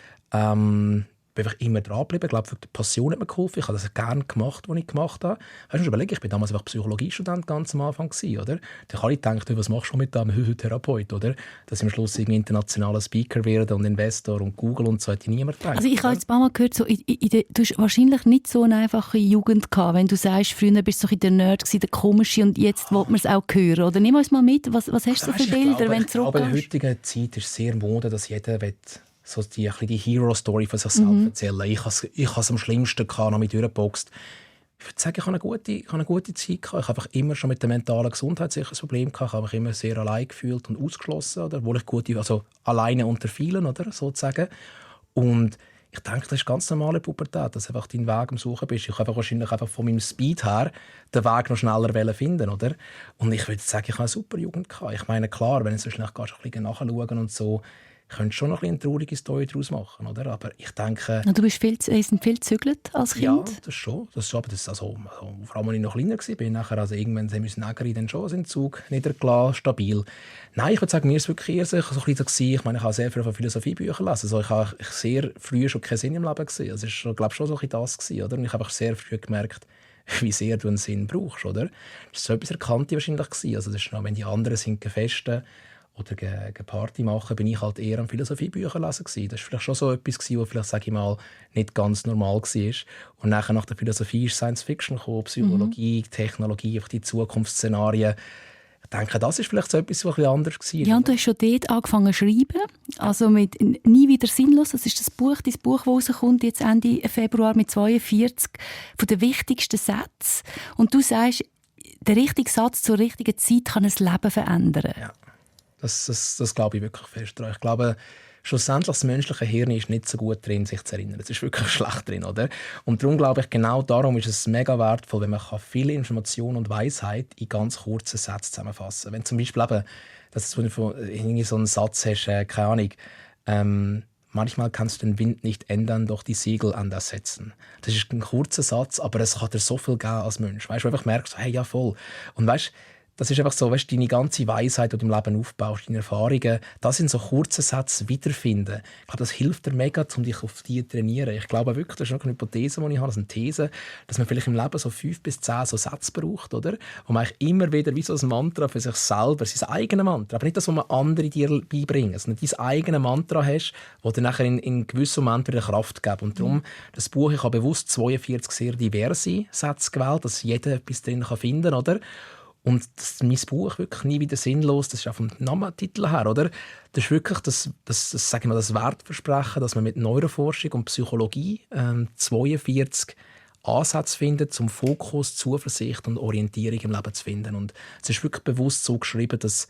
Ich bin einfach immer dranbleiben. Ich glaube, für die Passion hat mir geholfen. Ich habe das gerne gemacht, was ich gemacht habe. Weißt du, überlege, ich war damals einfach Psychologiestudent ganz am Anfang gewesen, oder? Da habe ich gedacht, was machst du mit einem Therapeut, oder? Dass ich am Schluss internationaler Speaker werde und Investor und Google und so, hätte ich niemand gedacht. Also ich habe jetzt ein paar Mal gehört, so du hast wahrscheinlich nicht so eine einfache Jugend gehabt, wenn du sagst, früher bist du so der Nerd gewesen, der Komische und jetzt will man es auch hören, oder? Nimm uns mal mit, was hast du so für Bilder, wenn du zurückgehst? Aber in der heutigen Zeit ist es sehr Mode, dass jeder so die Hero-Story von sich selbst erzählen. Ich habe es am schlimmsten gehabt, noch mit durchgeboxt. Ich würde sagen, ich habe eine gute Zeit gehabt. Ich habe einfach immer schon mit der mentalen Gesundheit sicher ein Problem gehabt. Ich habe mich immer sehr allein gefühlt und ausgeschlossen, oder? Obwohl ich also alleine unter vielen, oder? Sozusagen. Und ich denke, das ist ganz normale Pubertät, dass du einfach deinen Weg am Suchen bist. Ich habe wahrscheinlich einfach von meinem Speed her den Weg noch schneller finden, oder? Und ich würde sagen, ich habe eine super Jugend gehabt. Ich meine, klar, wenn du so schnell gehst, ein bisschen nachschauen und so, könntest schon noch eine traurige Story daraus machen, oder? Aber ich denke... Du bist viel gezügelt als Kind? Ja, das schon. Aber vor allem, als ich noch kleiner war, nachher, also irgendwann haben wir Nägeri dann schon den Zug niedergelassen, stabil. Nein, ich würde sagen, mir war es wirklich eher so ein bisschen so. Ich meine, ich habe sehr viel von Philosophiebüchern gelesen. Also ich habe sehr früh schon keinen Sinn im Leben gesehen. Also es war, glaube ich, schon so ein bisschen das gewesen, oder? Und ich habe sehr früh gemerkt, wie sehr du einen Sinn brauchst, oder? Das war so etwas Erkannte wahrscheinlich gewesen. Also das ist noch, wenn die anderen sind gefesten oder Party machen, bin ich halt eher am Philosophiebücher lesen gewesen. Das war vielleicht schon so etwas gewesen, was vielleicht, sage ich mal, nicht ganz normal war. Und nachher nach der Philosophie ist Science Fiction gekommen, Psychologie, Technologie, auch die Zukunftsszenarien. Ich denke, das ist vielleicht so etwas, was ein bisschen anders war. Ja, und du hast schon dort angefangen zu schreiben, also mit «Nie wieder sinnlos». Das ist dein Buch, das rauskommt jetzt Ende Februar mit 42 von den wichtigsten Sätzen. Und du sagst, der richtige Satz zur richtigen Zeit kann ein Leben verändern. Ja. Das glaube ich wirklich fest daran. Ich glaube, schlussendlich das menschliche Hirn ist nicht so gut drin, sich zu erinnern. Es ist wirklich schlecht drin, oder? Und darum glaube ich, genau darum ist es mega wertvoll, wenn man viele Informationen und Weisheit in ganz kurzen Sätzen zusammenfassen kann. Wenn zum Beispiel eben, dass du irgendwie so einen Satz hast, keine Ahnung, manchmal kannst du den Wind nicht ändern, doch die Segel anders setzen. Das ist ein kurzer Satz, aber es kann dir so viel geben als Mensch. Weißt du, einfach merkst, hey, ja voll. Und weißt, das ist einfach so, weißt, deine ganze Weisheit, die du im Leben aufbaust, deine Erfahrungen, das in so kurzen Sätzen wiederfinden. Ich glaube, das hilft dir mega, um dich auf die zu trainieren. Ich glaube wirklich, das ist noch eine Hypothese, die ich habe, das ist eine These, dass man vielleicht im Leben so 5 bis 10 so Sätze braucht, oder? Wo man eigentlich immer wieder wie so ein Mantra für sich selber, sein eigenes Mantra, aber nicht das, was man andere dir beibringen, sondern dein eigenes Mantra hast, das dir nachher in gewissen Momenten wieder Kraft gibt. Und darum, das Buch, ich habe bewusst 42 sehr diverse Sätze gewählt, dass jeder etwas drin finden kann, oder? Und mein Buch wirklich nie wieder sinnlos, das ist auch vom Namentitel her, oder? Das ist wirklich das sage ich mal, das Wertversprechen, dass man mit Neuroforschung und Psychologie 42 Ansätze findet, zum Fokus, Zuversicht und Orientierung im Leben zu finden. Und es ist wirklich bewusst so geschrieben, dass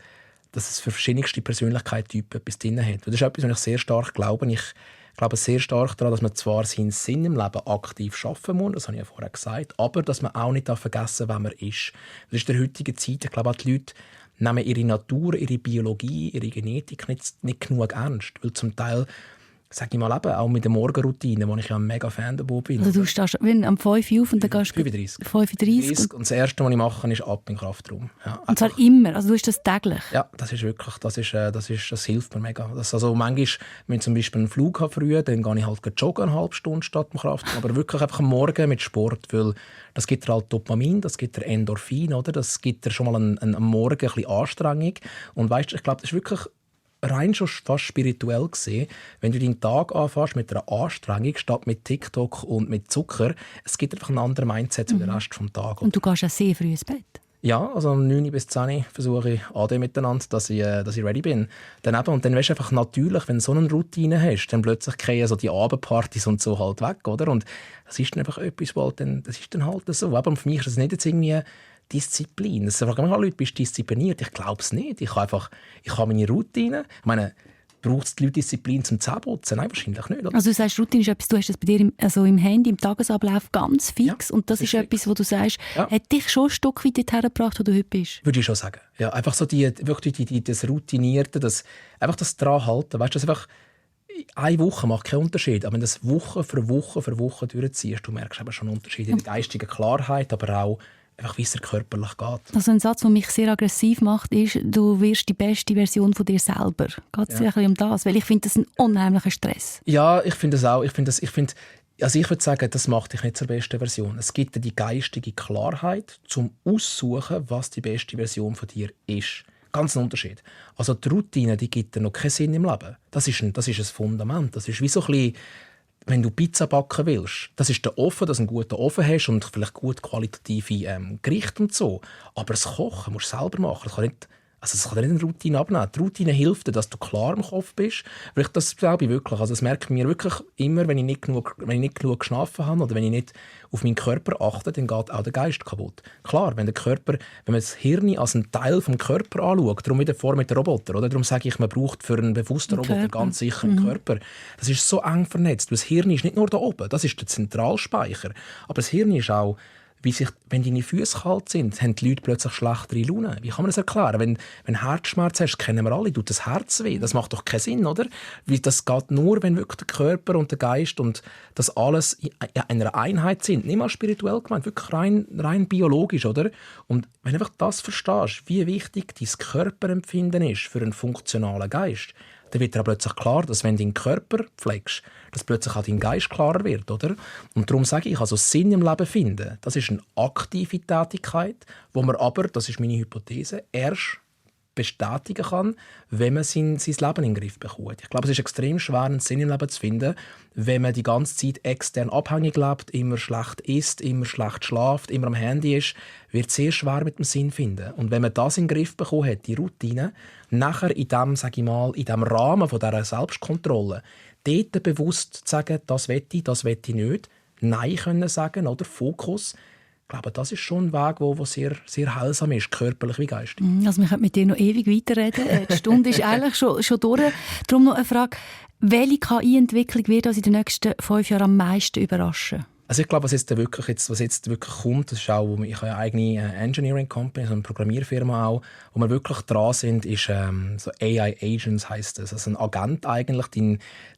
es für verschiedenste Persönlichkeitstypen etwas drin hat. Das ist etwas, was ich sehr stark glaube. Ich glaube sehr stark daran, dass man zwar seinen Sinn im Leben aktiv schaffen muss, das habe ich ja vorher gesagt, aber dass man auch nicht vergessen darf, wer man ist. Das ist in der heutigen Zeit, ich glaube auch die Leute nehmen ihre Natur, ihre Biologie, ihre Genetik nicht genug ernst, weil zum Teil, sage ich mal, eben, auch mit der Morgenroutine, wo ich ja ein mega Fan davon bin. Also du stehst am 5 Uhr auf und dann gehst du 35. Und das Erste, was ich mache, ist ab in den Kraftraum. Ja, und zwar immer? Also du hast das täglich? Ja, das ist wirklich, das hilft mir mega. Also manchmal, wenn ich zum Beispiel einen Flug habe früh, dann gehe ich halt joggen eine halbe Stunde statt dem Kraftraum. Aber wirklich einfach am Morgen mit Sport, weil das gibt dir halt Dopamin, das gibt dir Endorphin, oder? Das gibt dir schon mal am Morgen ein bisschen Anstrengung. Und weißt, ich glaube, das ist wirklich rein schon fast spirituell gesehen, wenn du deinen Tag anfängst mit einer Anstrengung statt mit TikTok und mit Zucker, es gibt einfach einen anderen Mindset für den Rest des Tages. Und du gehst auch sehr früh ins Bett? Ja, also um 9 bis 10 versuche ich AD miteinander, dass ich ready bin. Und dann weißt du einfach natürlich, wenn du so eine Routine hast, dann plötzlich kriegen so die Abendpartys und so halt weg, oder? Und das ist dann einfach etwas, das ist dann halt so. Aber für mich ist das nicht jetzt irgendwie Disziplin. Das fragen mich alle Leute, bist du diszipliniert? Ich glaube es nicht. Ich habe meine Routine. Ich meine, braucht es die Leute Disziplin zum Zähneputzen? Nein, wahrscheinlich nicht. Oder? Also du sagst, Routine ist etwas, du hast das bei dir im Handy, im Tagesablauf ganz fix. Ja, und das ist etwas, wo du sagst, hat dich schon ein Stück weit dorthin gebracht, wo du heute bist? Würde ich schon sagen. Ja, einfach so das Routinierte, einfach das dran halten. Weißt du, das einfach eine Woche macht keinen Unterschied, aber wenn du das Woche für Woche durchziehst, du merkst eben schon Unterschiede in der geistigen Klarheit, aber auch einfach, wie es dir körperlich geht. Also ein Satz, der mich sehr aggressiv macht, ist, du wirst die beste Version von dir selber. Geht es ein bisschen um das? Weil ich finde das ein unheimlicher Stress. Ja, ich finde das auch. Ich würde sagen, das macht dich nicht zur besten Version. Es gibt dir die geistige Klarheit, zum Aussuchen, was die beste Version von dir ist. Ganz ein Unterschied. Also die Routine, die gibt dir noch keinen Sinn im Leben. Das ist ein Fundament. Das ist wie so ein bisschen, wenn du Pizza backen willst, das ist der Ofen, dass du einen guten Ofen hast und vielleicht gut qualitative Gerichte und so. Aber das Kochen musst du selber machen. Das kann dir nicht eine Routine abnehmen. Die Routine hilft dir, dass du klar im Kopf bist. Das glaube ich wirklich. Also das merke ich mir wirklich immer, wenn ich nicht genug geschlafen habe oder wenn ich nicht auf meinen Körper achte, dann geht auch der Geist kaputt. Klar, wenn man das Hirn als einen Teil des Körpers anschaut, darum wieder vor mit den Robotern, oder? Darum sage ich, man braucht für einen bewussten Roboter ganz sicher einen Körper. Das ist so eng vernetzt. Das Hirn ist nicht nur da oben, das ist der Zentralspeicher. Aber das Hirn ist auch, wenn deine Füße kalt sind, haben die Leute plötzlich schlechtere Laune. Wie kann man das erklären? Wenn Herzschmerz hast, kennen wir alle, tut das Herz weh. Das macht doch keinen Sinn, oder? Das geht nur, wenn wirklich der Körper und der Geist und das alles in einer Einheit sind. Nicht mal spirituell gemeint, wirklich rein biologisch, oder? Und wenn du einfach das verstehst, wie wichtig dein Körperempfinden ist für einen funktionalen Geist, dann wird dir plötzlich klar, dass wenn du deinen Körper pflegst, dass plötzlich auch dein Geist klarer wird, oder? Und darum sage ich, also Sinn im Leben finden, das ist eine aktive Tätigkeit, wo man aber, das ist meine Hypothese, erst bestätigen kann, wenn man sein Leben in den Griff bekommt. Ich glaube, es ist extrem schwer, einen Sinn im Leben zu finden, wenn man die ganze Zeit extern abhängig lebt, immer schlecht isst, immer schlecht schläft, immer am Handy ist, wird es sehr schwer mit dem Sinn finden. Und wenn man das in den Griff bekommen hat, die Routine, nachher in dem Rahmen von dieser Selbstkontrolle, dort bewusst zu sagen, das will ich nicht, Nein können sagen, oder Fokus. Ich glaube, das ist schon ein Weg, der sehr, sehr heilsam ist, körperlich wie geistig. Also wir können mit dir noch ewig weiterreden. Die Stunde ist eigentlich schon durch. Darum noch eine Frage. Welche KI-Entwicklung wird uns in den nächsten 5 Jahren am meisten überraschen? Also ich glaube, was jetzt wirklich kommt, das ist auch, ich habe eine eigene Engineering Company, so eine Programmierfirma auch, wo wir wirklich dran sind, ist so AI Agents heisst das. Also ein Agent eigentlich,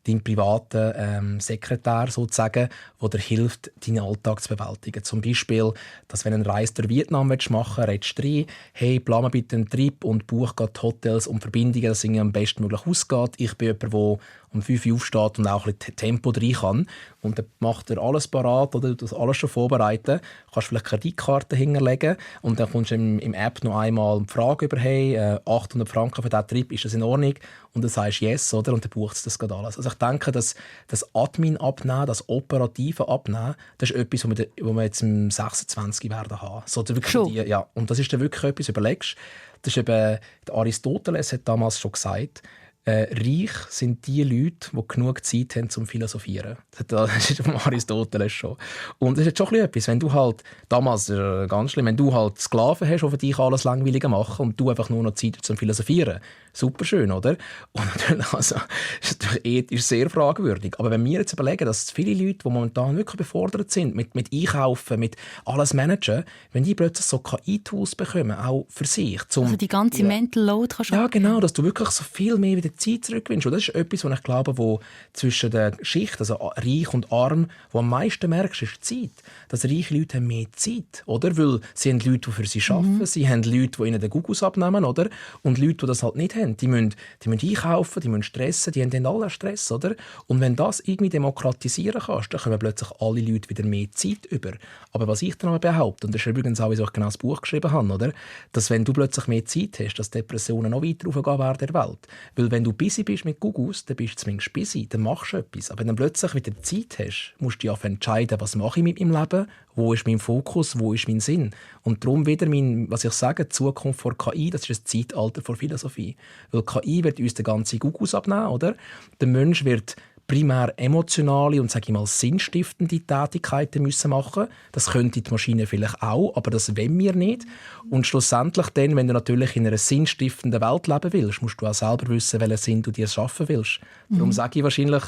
dein privater Sekretär sozusagen, der dir hilft, deinen Alltag zu bewältigen. Zum Beispiel, dass wenn du eine Reise durch Vietnam machen willst, redest du rein, hey, plan bitte einen Trip und buch die Hotels und Verbindungen, dass es am bestmöglich ausgeht. Ich bin jemand, der um 5 Uhr aufsteht und auch ein bisschen Tempo rein kann. Und dann macht er alles parat oder das alles schon vorbereiten. Du kannst vielleicht Kreditkarte hinterlegen und dann kommst du im App noch einmal die Frage über «Hey, 800 Franken für diesen Trip, ist das in Ordnung?» Und dann sagst du «Yes», oder? Und dann bucht es das gerade alles. Also ich denke, dass das Admin abnehmen, das operative Abnehmen, das ist etwas, was wir jetzt im 26 werden haben. So, wirklich ja. Und das ist dann wirklich etwas, überlegst. Das ist eben, der Aristoteles hat damals schon gesagt, reich sind die Leute, die genug Zeit haben zum Philosophieren. Das ist von Aristoteles schon. Und das ist schon etwas, wenn du halt, damals ganz schlimm, wenn du halt Sklaven hast, die für dich alles Langweilige machen und du einfach nur noch Zeit zum Philosophieren. Super schön, oder? Und natürlich, also, das ist natürlich ethisch sehr fragwürdig. Aber wenn wir jetzt überlegen, dass viele Leute, die momentan wirklich befordert sind, mit Einkaufen, mit alles Managen, wenn die plötzlich so KI-Tools bekommen, auch für sich. Also die ganze Mental Load kannst du ja, genau, dass du wirklich so viel mehr wieder Zeit zurückgewinnst. Und das ist etwas, was ich glaube, wo zwischen der Schicht, also reich und arm, wo am meisten merkst, ist die Zeit. Dass reiche Leute haben mehr Zeit, oder? Weil sie haben Leute, die für sie arbeiten, sie haben Leute, die ihnen den Gugus abnehmen, oder? Und Leute, die das halt nicht haben, die müssen einkaufen, die müssen stressen, die haben dann alle Stress, oder? Und wenn das irgendwie demokratisieren kannst, dann kommen plötzlich alle Leute wieder mehr Zeit über. Aber was ich dann aber behaupte, und das ist übrigens auch, wieso ich genau das Buch geschrieben habe, oder? Dass wenn du plötzlich mehr Zeit hast, dass Depressionen noch weiter raufgehen werden in der Welt. Weil wenn du busy bist mit Gugus, dann bist du zumindest busy, dann machst du etwas. Aber wenn du plötzlich wieder Zeit hast, musst du dich entscheiden, was mache ich mit meinem Leben, wo ist mein Fokus, wo ist mein Sinn. Und darum wieder was ich sage, die Zukunft vor KI, das ist das Zeitalter vor Philosophie. Weil KI wird uns den ganzen Gugus abnehmen, oder? Der Mensch wird primär emotionale und, sage ich mal, sinnstiftende Tätigkeiten müssen machen. Das könnte die Maschine vielleicht auch, aber das wollen wir nicht. Und schlussendlich dann, wenn du natürlich in einer sinnstiftenden Welt leben willst, musst du auch selber wissen, welchen Sinn du dir schaffen willst. Darum sage ich wahrscheinlich,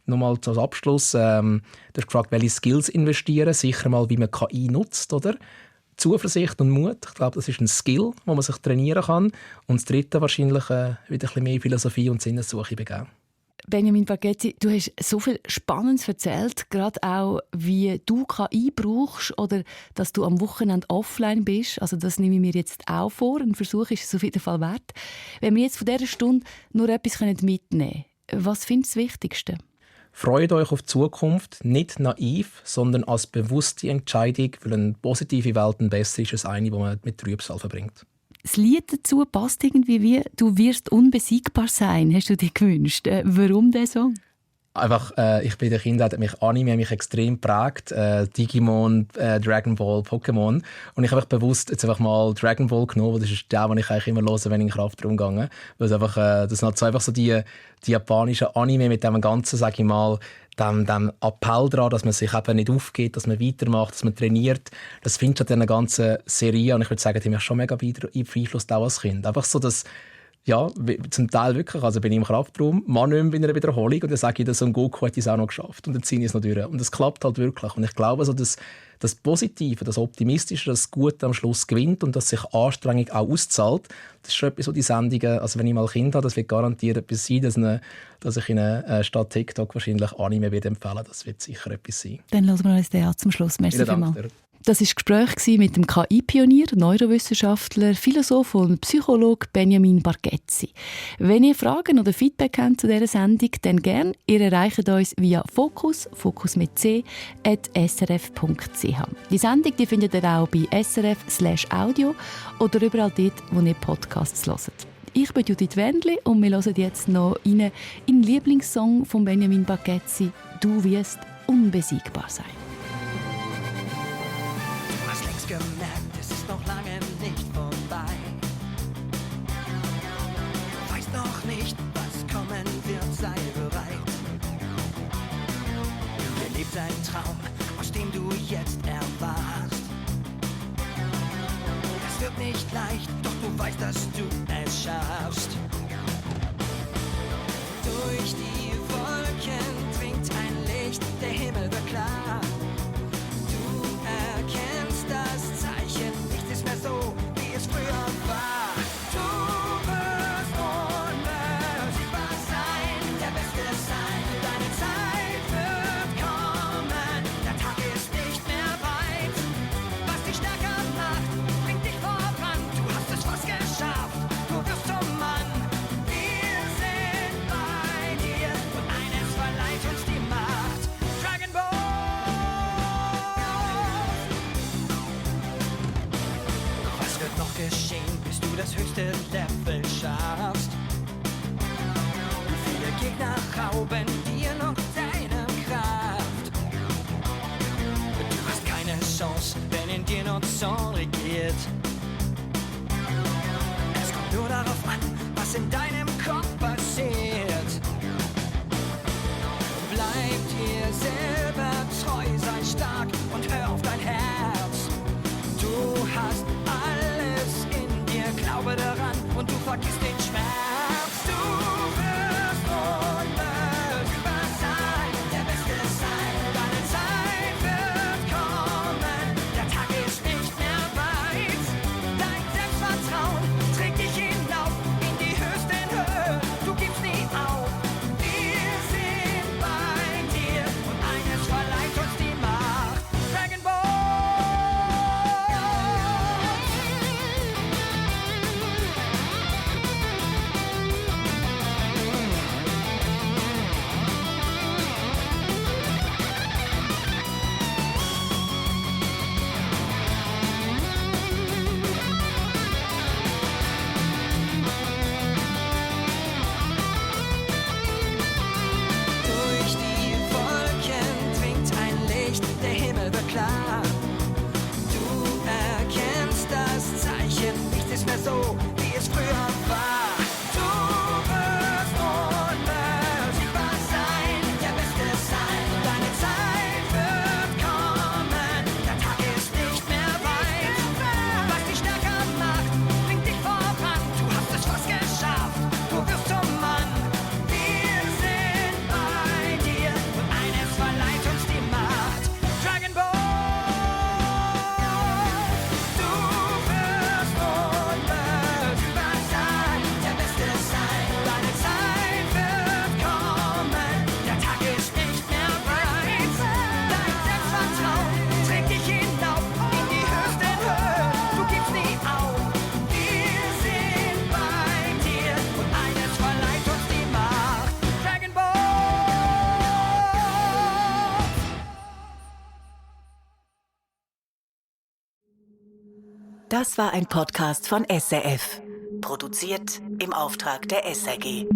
nochmal zum Abschluss, du hast gefragt, welche Skills investieren, sicher mal, wie man KI nutzt, oder? Zuversicht und Mut, ich glaube, das ist ein Skill, den man sich trainieren kann. Und das Dritte wahrscheinlich wieder ein bisschen mehr Philosophie und Sinnessuche begeben. Benjamin Bargetzi, du hast so viel Spannendes erzählt, gerade auch, wie du KI brauchst oder dass du am Wochenende offline bist. Also das nehme ich mir jetzt auch vor. Ein Versuch ist es auf jeden Fall wert. Wenn wir jetzt von dieser Stunde nur etwas mitnehmen können, was findest du das Wichtigste? Freut euch auf die Zukunft, nicht naiv, sondern als bewusste Entscheidung, weil eine positive Welt besser ist als eine, die man mit Trübsal verbringt. Das Lied dazu passt irgendwie wie «Du wirst unbesiegbar sein», hast du dir gewünscht. Warum dieser Song? Einfach, ich bin in der Kindheit, hat mich Anime mich extrem geprägt. Digimon, Dragon Ball, Pokémon. Und ich habe einfach bewusst jetzt einfach mal Dragon Ball genommen. Das ist der, den ich eigentlich immer höre, wenn ich in Kraftraum gehe. Weil es einfach, das sind halt so einfach so die japanischen Anime mit dem ganzen, sage ich mal, dem Appell daran, dass man sich eben nicht aufgeht, dass man weitermacht, dass man trainiert. Das findest du an dieser ganzen Serie. Und ich würde sagen, die haben mich schon mega beeinflusst, auch als Kind. Einfach so, dass ja, zum Teil wirklich. Also bin ich im Kraftraum, mal nicht mehr bei einer Wiederholung und dann sage ich, dass Son Goku hat es auch noch geschafft. Und dann ziehe ich es noch durch. Und das klappt halt wirklich. Und ich glaube, also, dass das Positive, das Optimistische, das Gute am Schluss gewinnt und dass sich Anstrengung auch auszahlt, das ist schon etwas, so die Sendungen, also wenn ich mal Kinder habe, das wird garantiert etwas sein, dass ich in einer Stadt TikTok wahrscheinlich Anime empfehlen würde. Das wird sicher etwas sein. Dann hören wir uns den zum Schluss. Merci vielmals. Das war das Gespräch mit dem KI-Pionier, Neurowissenschaftler, Philosoph und Psychologe Benjamin Bargetzi. Wenn ihr Fragen oder Feedback habt zu dieser Sendung, dann gerne. Ihr erreicht uns via Fokus mit c, @srf.ch. Die Sendung findet ihr auch bei srf/audio oder überall dort, wo ihr Podcasts hört. Ich bin Judith Wendli und wir hören jetzt noch in den Lieblingssong von Benjamin Bargetzi «Du wirst unbesiegbar sein». Gemerkt, es ist noch lange nicht vorbei. Du weißt noch nicht, was kommen wird, sei bereit. Du lebst einen Traum, aus dem du jetzt erwachst. Es wird nicht leicht, doch du weißt, dass du es schaffst. Durch die Wolken dringt ein Licht, der Himmel wird klar. Das Zeichen, nichts ist mehr so, wie es früher war. Du wirst unbesiegbar sein, der Beste sein. Deine Zeit wird kommen, der Tag ist nicht mehr weit. Was dich stärker macht, bringt dich voran. Du hast es fast geschafft, du wirst zum Mann. rauben dir noch deine Kraft. Du hast keine Chance, wenn in dir nur Zorn regiert. Es kommt nur darauf an, was in deinem Kopf passiert. Bleib dir selber treu, sei stark und hör auf dein Herz. Du hast alles in dir, glaube daran und du vergisst den Schmerz. Du wirst unbesiegbar sein, der Beste sein. Deine Zeit wird kommen, der Tag ist nicht mehr weit. Dein Selbstvertrauen trägt dich hinauf in die höchsten Höhen, du gibst nie auf. Wir sind bei dir und eines verleiht uns die Macht. Dragon Ball! Durch die Wolken dringt ein Licht, der Himmel wird klar. Du erkennst das Zeichen, nichts ist mehr so, wie es früher war. Du wirst unbesiegbar sein, der Beste sein. Deine Zeit wird kommen, der Tag ist nicht mehr weit. Was dich stärker macht, bringt dich voran. Du hast es fast geschafft, du wirst zum Mann. Wir sind bei dir und eines verleiht uns die Macht. Dragon Ball! Du wirst unbesiegbar sein, der Beste sein. Deine Zeit wird kommen, der Tag ist nicht mehr weit. Dein Selbstvertrauen trägt dich hinauf in die höchsten Höhen, du gibst nie auf. Wir sind bei dir und eines verleiht uns die Macht. Dragon Ball! Das war ein Podcast von SRF. Produziert im Auftrag der SRG.